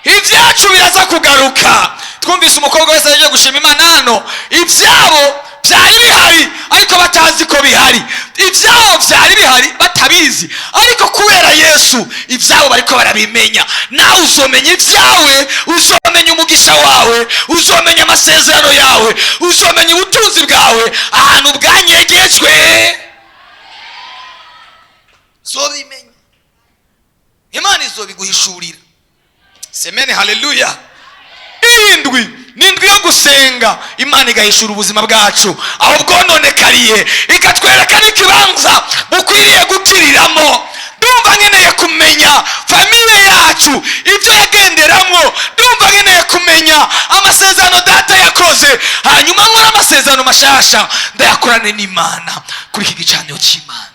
ibyacu biraza kugaruka. Twumvise umukobwa wese yagiye gushima Imana hano, ibyabo byari bihari ariko batazi ko bihari, ibyabo byari bihari batabizi, ariko kubera Yesu ibyabo bariko barabimenya. Nawe uzomenya ibyawe, uzomenya umugisha wawe, uzomenya amasezerano yawe, uzomenya ubutunzi bwawe ahantu bwanyegejwe, uzobimenya, Imana izobiguhishurira. Semene haleluya! Indwi ni indwi yo gusenga, Imana igahishura ubuzima bwacu aho bwononekariye, ikatwereka n'ikibanza bukwiriye gukiriramo. Ndumva nkeneye kumenya famille yacu ibyo yagenderamo, ndumva nkeneye kumenya amasezerano data yakoze, hanyuma nkora amasezerano mashasha, ndayakorane n'Imana kuri iki gicaniro cy'Imana.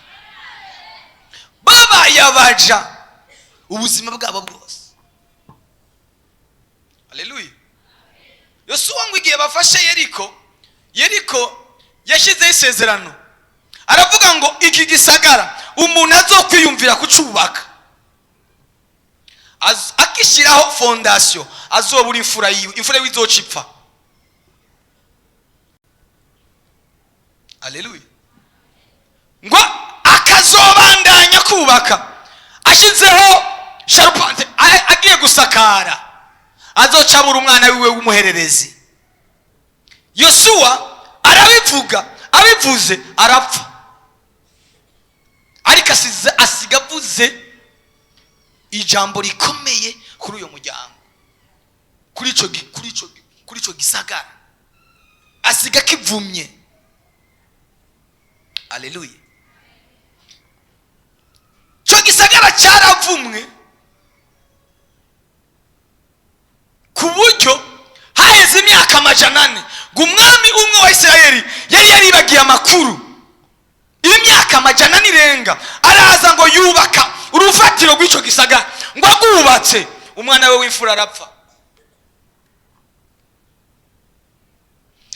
Babaye abaja ubuzima bwabo bwose. Haleluya! Yosuwa ngo igihe bafashe Yeriko, Yeriko yashyizeho isezerano, aravuga ngo iki gisagara umuntu azokwiyumvira kucubaka, akishyiraho fondasiyo, azobura imfura yiwe, imfura yiwe izoca ipfa. Haleluya! Ngo akazobandanya kubaka ashyizeho sharupante, agiye gusakara, azoca abura umwana wiwe w'umuhererezi. Yosuwa arabivuga, abivuze arapfa, ariko asiga avuze ijambo rikomeye kuri uyo muryango, kuri ico gisagara, asiga kivumye. Haleluya! Ico gisagara cyaravumwe ku buryo haheze imyaka 400 ngo umwami umwe wa Isirayeli yari yaribagiye amakuru. Imyaka 400 irenga, araza ngo yubaka urufatiro rw'icyo gisagara, ngo agwubatse, umwana we w'imfura arapfa.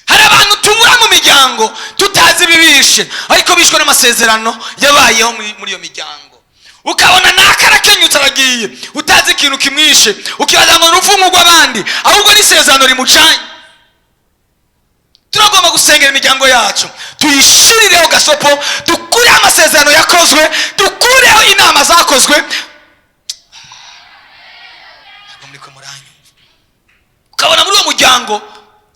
Hari abantu tubura mu miryango tutazi ibibishe, ariko bishwe n'amasezerano yabayeho muri iyo miryango. Ukabona nakarakenyutse aragiye, utazi ikintu kimwishe, ukibaza ngo ni urupfu rw'abandi, ahubwo ni isezerano rimucanye. Turagomba gusengera imiryango yacu, tuyishirireho gasopo, dukureho amasezerano yakozwe, dukureho inama zakozwe. Ntabwo muri ko muranyumva. Ukabona muri uwo muryango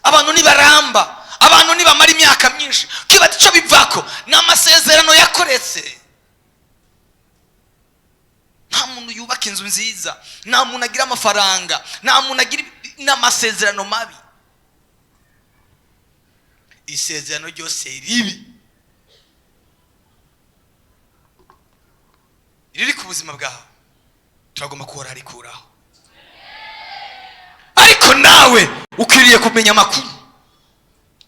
abantu ntibaramba, abantu ntibamara imyaka myinshi, ukibaza icyo bivako, ni amasezerano yakoretse. Nta muntu yubaka inzu nziza, nta muntu agira amafaranga, nta muntu agira n'amasezerano mabi. Isezerano ryose ribi riri ku buzima bwawe, turagomba kuhora rikuraho. Ariko nawe ukwiriye kumenya amakuru.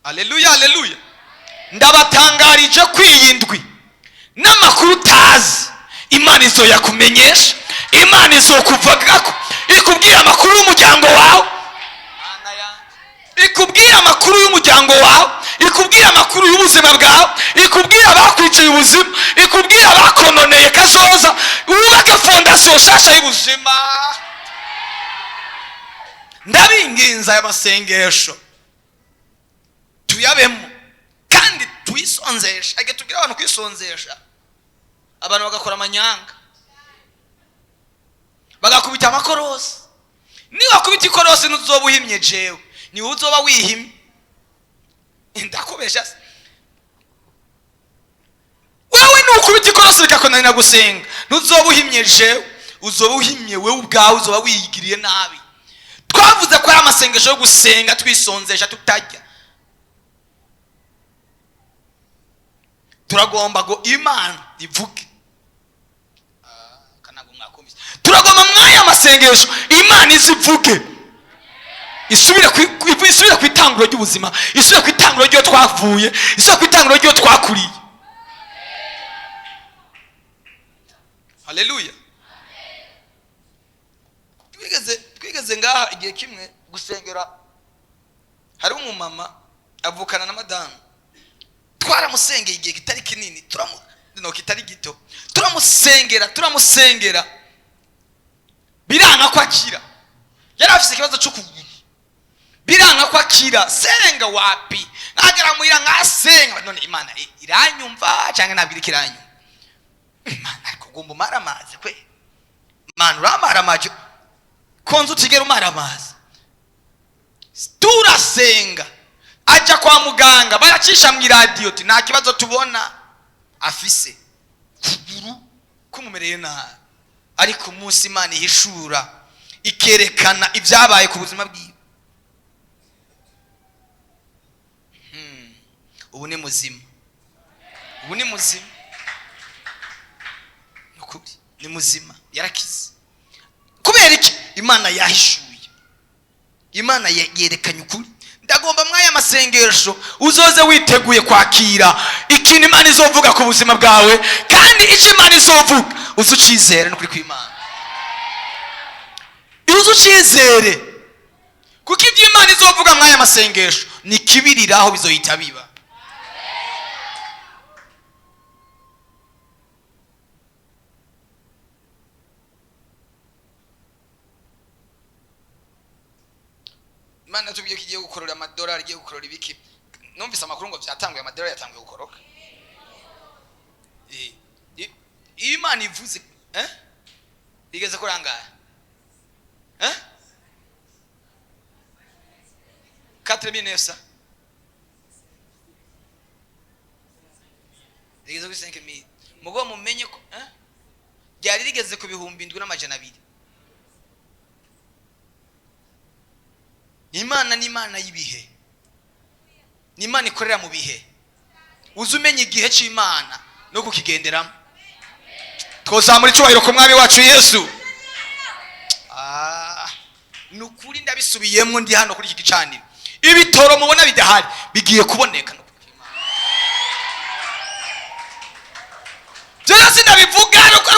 Haleluya, haleluya! Ndabatangarije ko iyi ndwi n'amakuru utazi Imana izoyakumenyesha, Imana izokuvugako, ikubwira amakuru y'umuryango wawe, ikubwira amakuru y'umuryango wawe, ikubwira amakuru y'ubuzima bwawe, ikubwira abakwiciye ubuzima, ikubwira abakononeye kazoza, wubake fondasiyo nshasha y'ubuzima. Ndabinginza, aya masengesho tuyabemo kandi tuyisonzesha. Igihe tubwira abantu kwisonzesha, abantu bagakora amanyanga, bagakubita amakorosi. Niwakubita ikorosi, ntuzoba uhimye jewe, niwe uzoba wihimye. Ndakubesha se? Wewe nukubita ikorosi bikakunanira gusenga, ntuzoba uhimye jewe, uzoba uhimye wewe ubwawe, uzoba wiyigiriye nabi. Twavuze ko ari amasengesho yo gusenga twisonzesha, tutarya. Turagomba ngo Imana ivuge. Kanago mwakumvise. Turagomba mwaya masengesho Imana izivuge, isubire ku itanguro ry'ubuzima, isubire ku itanguro ry'iyo twavuye, isubire ku itanguro ry'iyo twakuriye. Haleluya! Twigeze ngaha igihe kimwe gusengera, hari umumama avukana na madamu. Twaramusengeye igihe kitari kinini, no kitari gito, turamusengera, turamusengera, biranga ko akira. Yari afise ikibazo cy'ukuguru, biranga ko akira. Senga wapi, nkagera muhira nkasenga, none Imana iranyumva cyangwa ntabwo iriko iranyumva? Imana, ariko ugomba umara amazi kwe. Imana, uramara amazi ko nzi utigera umara amazi. Turasenga, ajya kwa muganga, baracisha mu iradiyo ati nta kibazo tubona afise, kuguru kumumereye nabi. Ariko umunsi Imana ihishura, ikerekana ibyabaye ku buzima bwiwe, ubu ni muzima, ubu ni muzima. Ni ukuri, ni muzima, yarakize. Kubera iki? Imana yahishuye, Imana yerekanye ukuri. Ndagomba mwaya masengesho uzoze witeguye kwakira ikintu Imana izovuga ku buzima bwawe, kandi icyo Imana izovuga uze ucizere. N'ukuri kw'Imana, uze ucizere, kuko ibyo Imana izovuga mwaya masengesho ni kibiriraho, bizohita biba. Imana yatubwiye ko igiye gukorora amadolari, igiye gukorora ibiki. Numvise amakuru ngo byatanguye, amadolari yatanguye gukoroka. Iyo Imana ivuze, igeze kurangara, 4900, rigeze kuri 5000. Mugo mumenye ko ryari rigeze ku 7200. Imana ni Imana y'ibihe, ni Imana ikorera mu bihe. Uzi umenya igihe cy'Imana no kukigenderamo. Twozamura icyubahiro ku Mwami wacu Yesu. Ni ukuri, ndabisubiyemo, ndi hano kuri iki gicaniro, ibitoro mubona bidahari bigiye kuboneka. Jewe sinabivuga ariko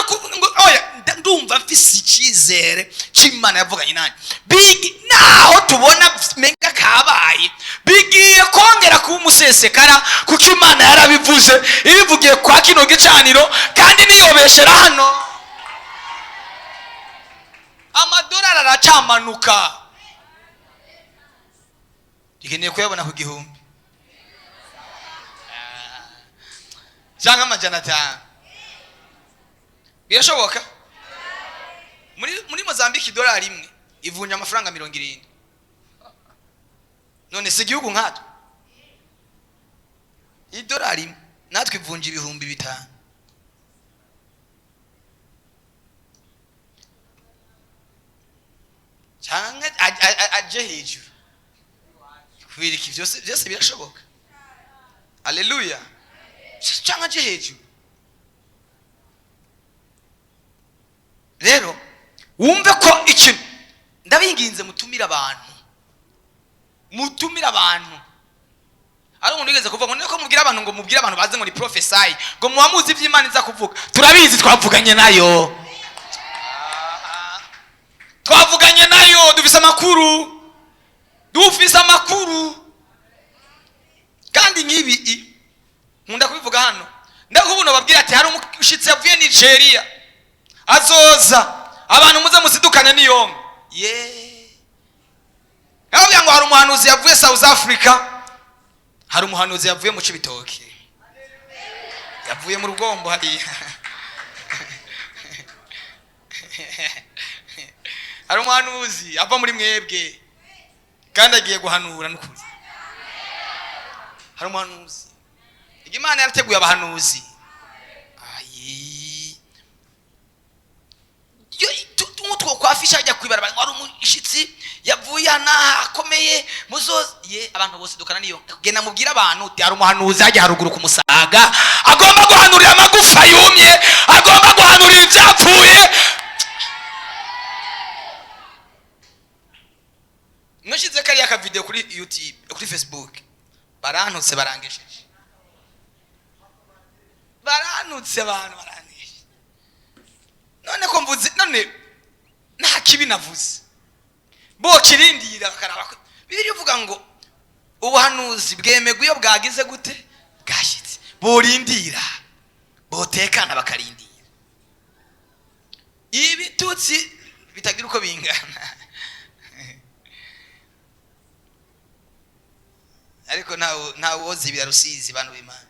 oya, ndumva mfise icyizere cy'Imana yavuganye nanjye. Bigi naho tubona menga kabaye, bigiye kongera kuba umusesekara, kuko Imana yarabivuze, ibivugiye kwa kino gicaniro, kandi niyobeshera hano. Amadolari aracamanuka, dukeneye kuyabona ku 1000 cyangwa 500. Birashoboka. Muri Mozambique idolari imwe ivunja amafaranga 70. None si igihugu nkatwe? Idolari imwe natwe ivunja 5000. Cyangwa aje hejuru. Kubera iki? Byose byose birashoboka. Haleluya! Cyangwa aje hejuru. Rero wumve ko ikintu, ndabinginze, mutumire abantu, mutumire abantu. Ari umuntu wigeze kuvuga ngo niko mubwira abantu, ngo mubwire abantu baze ngo ni prophesy, ngo muba muzi ibyo Imana iza kuvuga. Turabizi, twavuganye nayo, twavuganye nayo, dufise amakuru, dufise amakuru. Kandi nk'ibi nkunda kubivuga hano, ndakubuno babwira ati hari umushitsi yavuye Nigeria azoza, abantu muze musidukane niyonga ye. Nkababwira ngo hari umuhanuzi yavuye South Africa, hari umuhanuzi yavuye mu Cibitoke, yavuye mu Rugombo hariya, hari umuhanuzi ava muri mwebwe kandi agiye guhanura n'ukuri. Hari umuhanuzi, Imana yarateguye abahanuzi. Ayi, nk'utwo kwafisha ajya kwibarabara ngo hari umushitsi yavuye aha akomeye muzoze ye, abantu bose dukana niyo. Genda mubwire abantu uti hari umuhanuzi hajya haruguru ku Musaga, agomba guhanurira amagufa yumye, agomba guhanurira ibyapfuye. Mwashyize kariya kavideo kuri YouTube, kuri Facebook, barantutse, barangesheje, barantutse abantu, barangesheje. None ko mvuze, none nta kibi navuze, bokirindira bakaraba ko Bibiliya ivuga ngo ubuhanuzi bwemegwa iyo bwagize gute, bwashyitse. Borindira, botekana, bakarindira ibitutsi bitagira uko bingana. Ariko ntawozibira Rusizi, bantu b'Imana,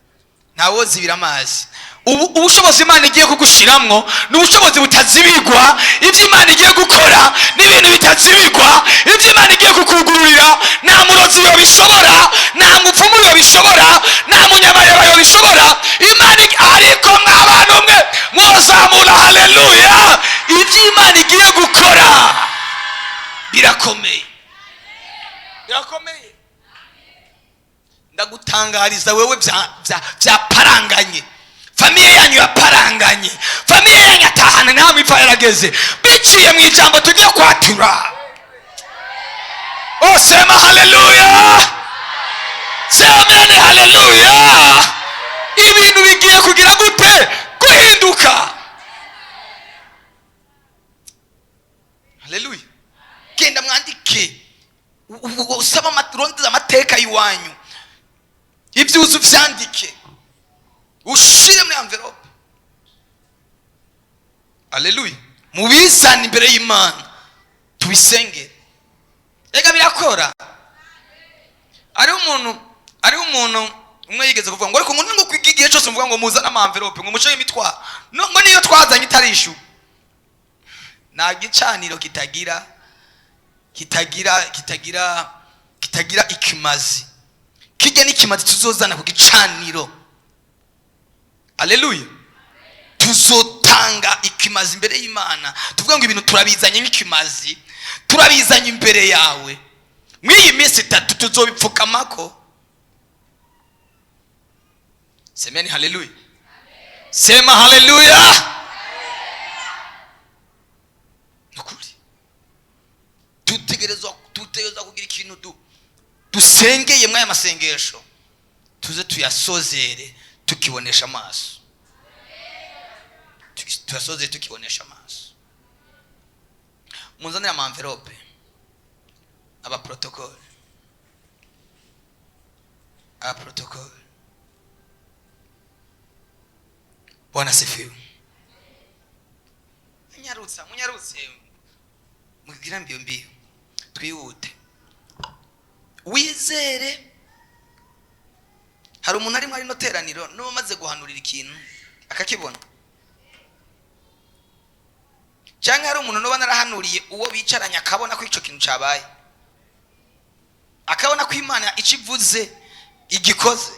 ntawozibira amazi. Ubu ubushobozi Imana igiye kugushiramwo ni ubushobozi butazibigwa. Ibyo Imana igiye gukora ni ibintu bitazibigwa. Ibyo Imana igiye kukugururira nta murozi yobishobora, nta mupfumu yobishobora, nta munyamayeba yobishobora. Imana ariko mw'abantu mwe mwozamura haleluya. Ibyo Imana igiye gukora birakomeye, birakomeye. Ndagutangariza wewe byaparanganye, famiye yanyu yaparanganye, famiye yanyu atahana namwe ipfa yarageze, biciye mu ijambo tugiye kwatura. Oh, sema haleluya, semene haleluya. Ibintu bigiye kugira gute? Guhinduka. Haleluya. Genda mwandike, usaba urondeze amateka y'iwanyu, ibyo uzi uvyandike, ushire muri envelope. Haleluya. Mubizane imbere y'Imana tubisengere. Ega birakora. Ari umuntu umwe yigeze kuvuga ngo ariko ngo ngo kwiga igihe cyose mvuga ngo muzane ama envelope ngo muce imitwaro, no ngo niyo twazanye itarishu. Nta gicaniro kitagira, kitagira, kitagira, kitagira ikimazi. Kijya n'ikimazi tuzozana ku gicaniro. Haleluya. Tuzotanga ikimazi imbere y'Imana, tuvuga ngo ibintu turabizanye nk'ikimazi, turabizanye imbere yawe. Muri iyi minsi itatu tuzobipfukamako. Semeni haleluya. Sema haleluya. Nukuri dutegerezwa kugira ikintu dusengeye muri aya masengesho, tuze tuyasozere tukibonesha amaso. Tuyasozere tukibonesha amaso. Munzanire ama envelope, aba protocole, aba protocole. Bwana sifiwe. Munyarutsa, munyarutse, mugira mbio mbio, twihute. Wizere. Hari umuntu arimo ari no teraniro n'umaze guhanurira ikintu akakibona, cyangwa hari umuntu noba narahanuriye uwo bicaranye akabona ko ico kintu cabaye, akabona ko Imana ikivuze igikoze.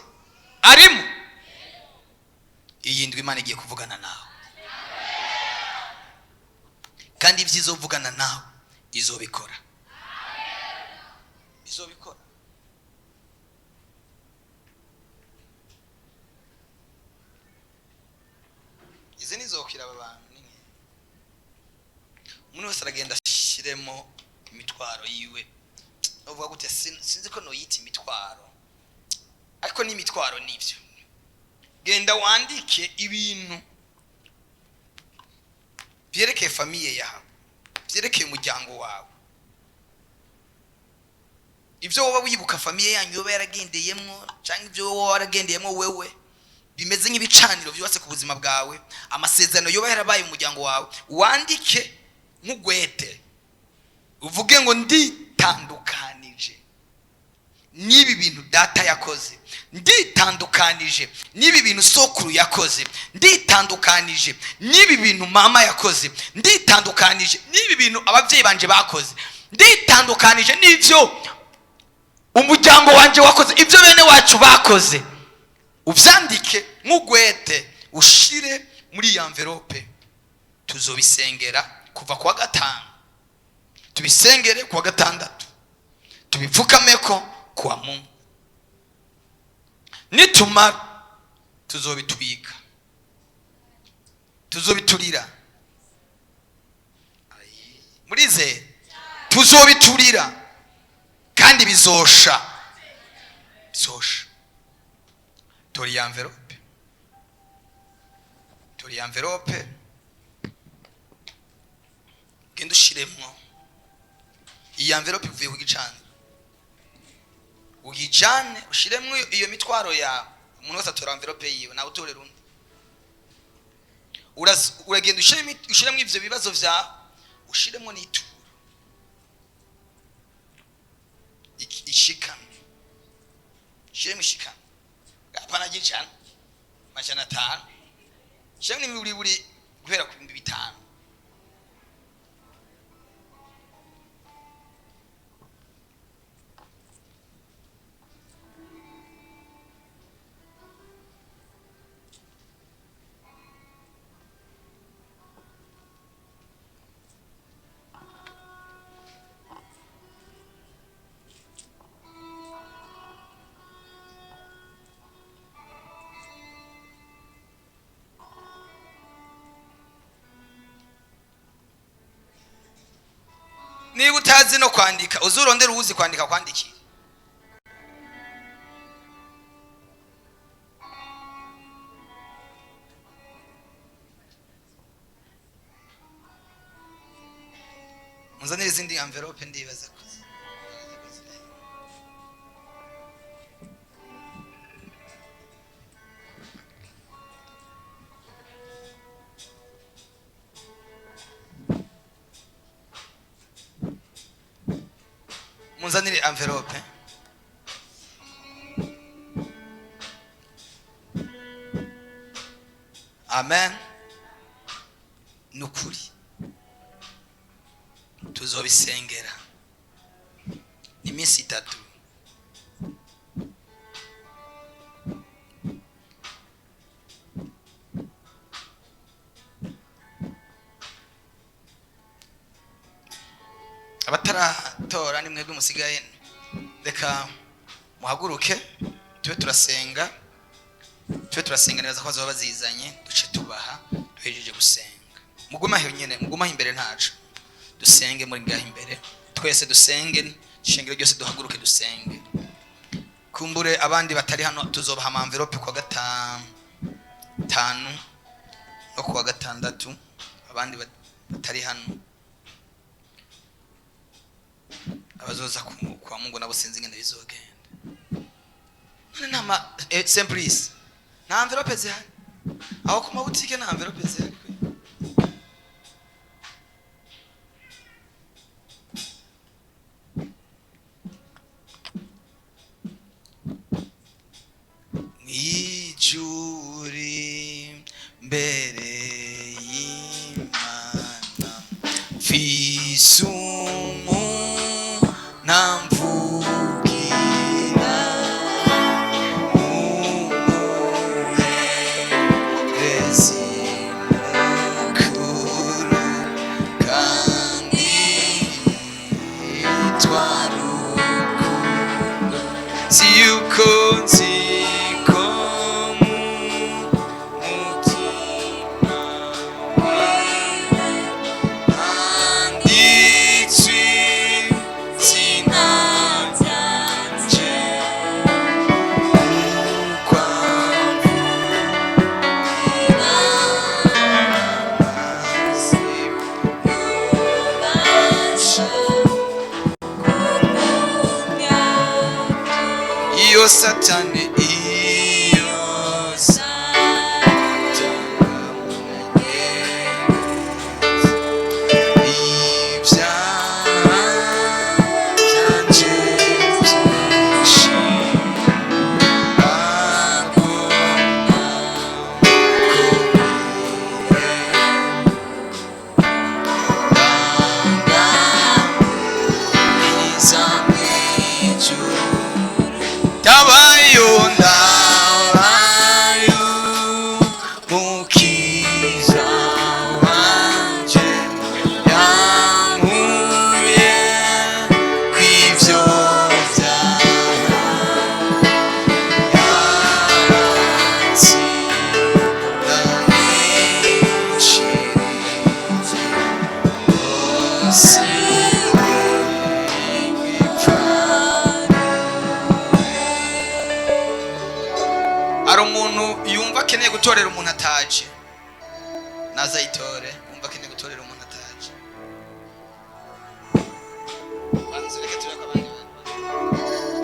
Arimo iyi ndwi Imana igiye kuvugana nawe, kandi ibyo izovugana nawe izobikora, izobikora. Izi nizokira aba bantu nini, umuntu wese aragenda ashiremo imitwaro yiwe. Uvuga gute? Sinzi ko noyita imitwaro. Ariko n'imitwaro nivyo. Genda wandike ibintu vyerekeye famille yawe, vyerekeye umuryango wawe, ibyo woba wibuka famille yanyu yoba yaragendeyemwo, cyangwa ibyo woba waragendeyemwo wewe bimeze nk'ibicaniro byubatse ku buzima bwawe, amasezerano yoba yarabaye mu muryango wawe, wandike nk'ugwete, uvuge ngo nditandukanije n'ibi bintu data yakoze, nditandukanije n'ibi bintu sokuru yakoze, nditandukanije n'ibi bintu mama yakoze, nditandukanije n'ibi bintu ababyeyi banje bakoze, nditandukanije n'ibyo umuryango wanje wakoze, ibyo bene wacu bakoze. Ubyandike nk'ugwete, ushire muri iyi envelope. Tuzobisengera kuva kuwa gatanu, tubisengere kuwa gatandatu, tubipfukameko kuwa Mungu. Nitumara tuzobitwika, tuzobiturira. Murizere, tuzobiturira kandi bizosha, bizosha. Tora iyi envelope, tora iyi envelope, genda ushiremwo iyi envelope ivuye ku gicaniro, uyijane ushiremwo iyo mitwaro yawe. Umuntu wese atora envelope yiwe, nawe utorera undi. Uragenda ushiremwo ivyo bibazo vyawe, ushiremwo n'ituro ishikamwe, ushiremwo ishikamwe, apana gicana 500, ushiremwo n'imiburiburi guhera ku 5000. Niba utazi no kwandika, uzurondere uwuzi kwandika kwandikira. Munzanire izindi envelope, ndibaza ko munzanire envelope. Amen. Nukuri tuzobisengera iminsi itatu. Abataratora ni mwebwe musigaye, reka muhaguruke tube turasenga, tube turasenga neza ko bazoba bazizanye, duce tubaha duhejeje gusenga. Mugume aho nyene, mugume aho imbere ntaco, dusenge muri ngaho imbere, twese dusenge, ishengero ryose duhaguruke dusenge. Kumbure abandi batari hano tuzobaha ama envelope kuwa gatanu no kuwa gatandatu, abandi batari hano abazoza kwa Mungu nabo sinzi ingene bizogenda. None nama Simplice, nta envelope zihari aho ku mabutike, nta envelope zihari. Mwijuri mbere y'Imana fisumu namvugira umuherezi mukuru kandi yitwa Rukundo. Si yuko nziko mu mutima wawe handitswe izina ryanje. Iyo Satani, iyo Satani ibyaha byanje byinshi Ndabayo, ndabayo, mukiza wanje yankuye kw'ivyo vyaha, yaratsindanishirije bose. Hari umuntu yumva akeneye gutorera umuntu ataje, naza ayitore. Yumva akeneye gutorera umuntu ataje, banza ureke turebe ko abandi bantu.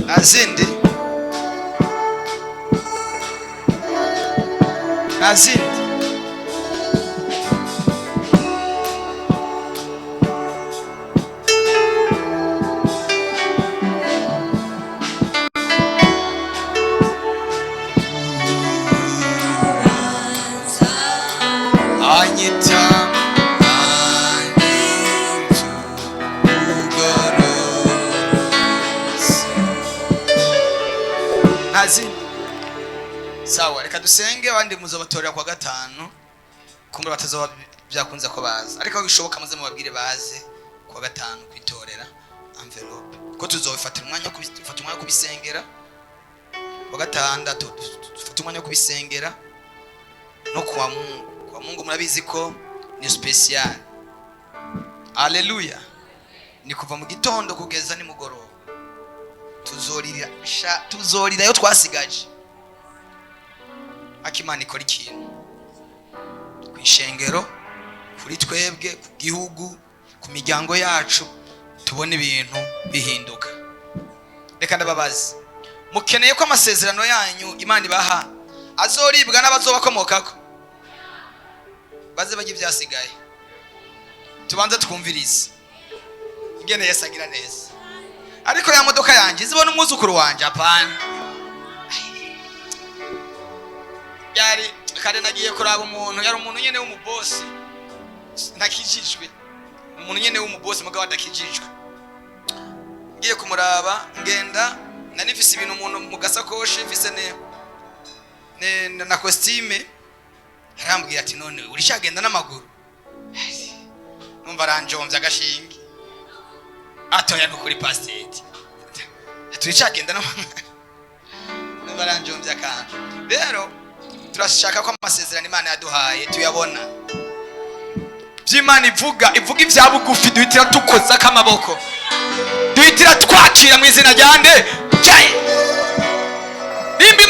Nta zindi, nta zindi. Anyita, anyita ugororotse. Nta zindi. Sawa, reka dusenge. Abandi muzobatorera kwa gatanu, kumbura batazoba byakunze ko baza, ariko aho bishoboka muze mubabwire baze kuwa gatanu kwitorera envelope, ko tuzobifatira umwanya wo dufata umwanya wo kubisengera kuwa gatandatu, dufata umwanya wo kubisengera no kuwa Mungu. Kuwa Mungu murabizi ko ni special. Haleluya! Ni kuva mu gitondo kugeza nimugoroba. Tuzorira sha, tuzorira yo twasigaje. Akimana ikora ikintu ku ishengero, kuri twebwe, ku gihugu, ku miryango yacu, tubone ibintu bihinduka. Reka ndababaze: mukeneye ko amasezerano yanyu Imana ibaha azoribwa n'abazobakomokako? Baze bajye ibyasigaye, tubanze twumvirize ingene Yesu agira neza. Ariko ya modoka yanjye izibona umwuzukuru wanjye? Apana. Byari kare, nagiye kuraba umuntu, yari umuntu nyene w'umubosi ntakijijwe, umuntu nyene w'umubosi mugabo adakijijwe. Ngiye kumuraba, ngenda nari mfise ibintu umuntu mu gasakoshi, mfise ne na costume. Arambwira ati: "None urishagenda n'amaguru?" Numva aranjomvye agashinge atoya. Nukuri pasiteri, turicagenda n'amaguru. Numva aranjomvye akantu. Rero turashaka ko amasezerano Imana yaduhaye tuyabona. By'Imana ivuga, ivuga ibya bugufi, duhitira dukozako amaboko, duhitira twakira mu izina rya nde? Rya. Nimba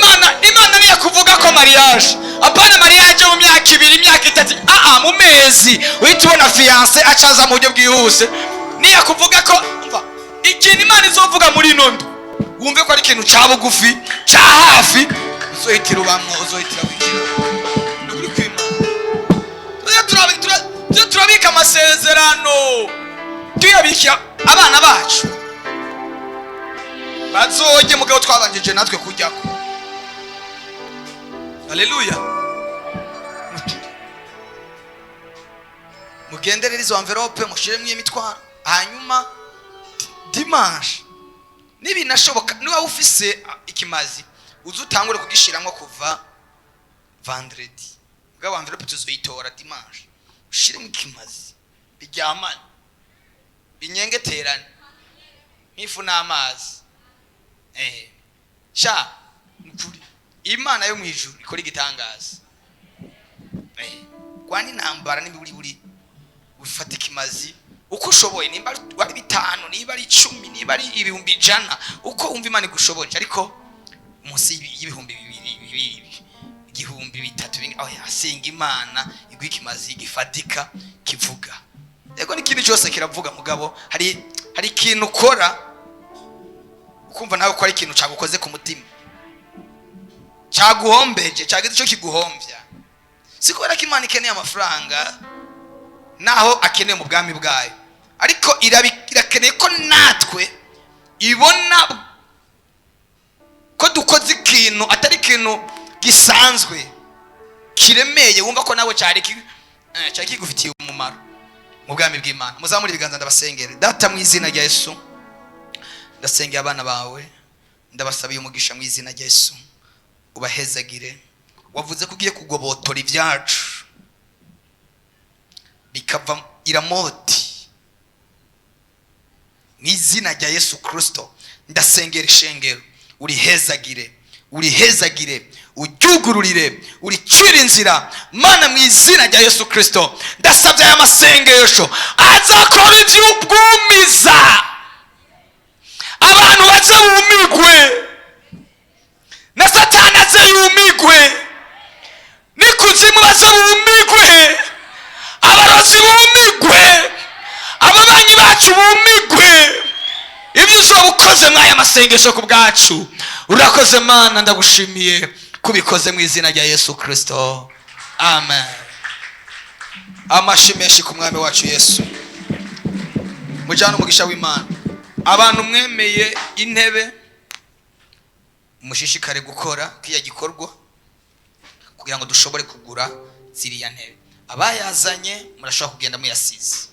Imana niyo kuvuga ko mariage, apana mariage mu myaka 2, imyaka 3, aa, mu mezi uhita ubona fiancé acaza mu buryo bwihuse. Niyo kuvuga ko, umva, ikintu Imana izovuga muri ino ndwi, wumve ko ari ikintu ca bugufi, ca hafi, uzohitira ubamwo, uzohitira winjira. Ni ukuri kw'Imana. Tuze turabika amasezerano, tuyabikira abana bacu bazojye, mugabo twabanjije natwe kujyako. Haleluya! Mugenderere izo envelope, mushiremo imitwaro. Hanyuma dimanche, nibinashoboka, niba ufise ikimazi, uze utangure kugishiramwo kuva vendredi. Mugabo envelope tuzoyitora dimanche. Ushiremo ikimazi, biryamane, binyengeterane nk'ifu n'amazi. Sha nukuri Imana yo mu ijuru ikora igitangaza. Rwana intambara n'imiburiburi, ufate ikimazi. Uko ushoboye, nimba ari 5, niba ari 10, niba ari 100,000, uko wumva Imana igushoboje, ariko munsi y'ibihumbi 2, 2, 1000, 3, oya, senga Imana iguhe ikimazi gifatika kivuga. Yego, n'ikintu cyose kiravuga, mugabo hari ikintu ukora ukumva nawe ko ari ikintu cyagukoze ku mutima, cyaguhombeje, cyagize icyo kiguhombya. Si kubera ko Imana ikeneye amafaranga, naho akeneye mu bwami bwayo, ariko irakeneye ko natwe ibona ko dukoze ikintu atari ikintu gisanzwe kiremeye, wumva ko nawe cyari kigufitiye umumaro mu bwami bw'Imana. Muzamure ibiganza, ndabasengere. Data, mu izina rya Yesu, ndasengera abana bawe, ndabasabiye umugisha mu izina rya Yesu, ubahezagire. Wavuze ko ugiye kugobotora ibyacu bikava iramoti. Mu izina rya Yesu Kristo, ndasengera ishengero, urihezagire, urihezagire, uryugururire, uricire inzira. Mana, mu izina rya Yesu Kristo, ndasabye aya masengesho azakora iby'ubwumiza, abantu baze bumigwe, na Satani aze yumigwe, n'ikuzimu baze bumigwe, abarozi bumigwe, ababanyi bacu bumigwe. Ibyo uzoba ukoze mw'aya masengesho ku bwacu, urakoze Mana, ndagushimiye kubikoze mu izina rya Yesu Kristo, amen. Amashi menshi ku mwami wacu Yesu. Mujyane umugisha w'Imana. Abantu mwemeye intebe, mushishikare gukora kiriya gikorwa kugira ngo dushobore kugura ziriya ntebe. Abayazanye murashobora kugenda muyasize.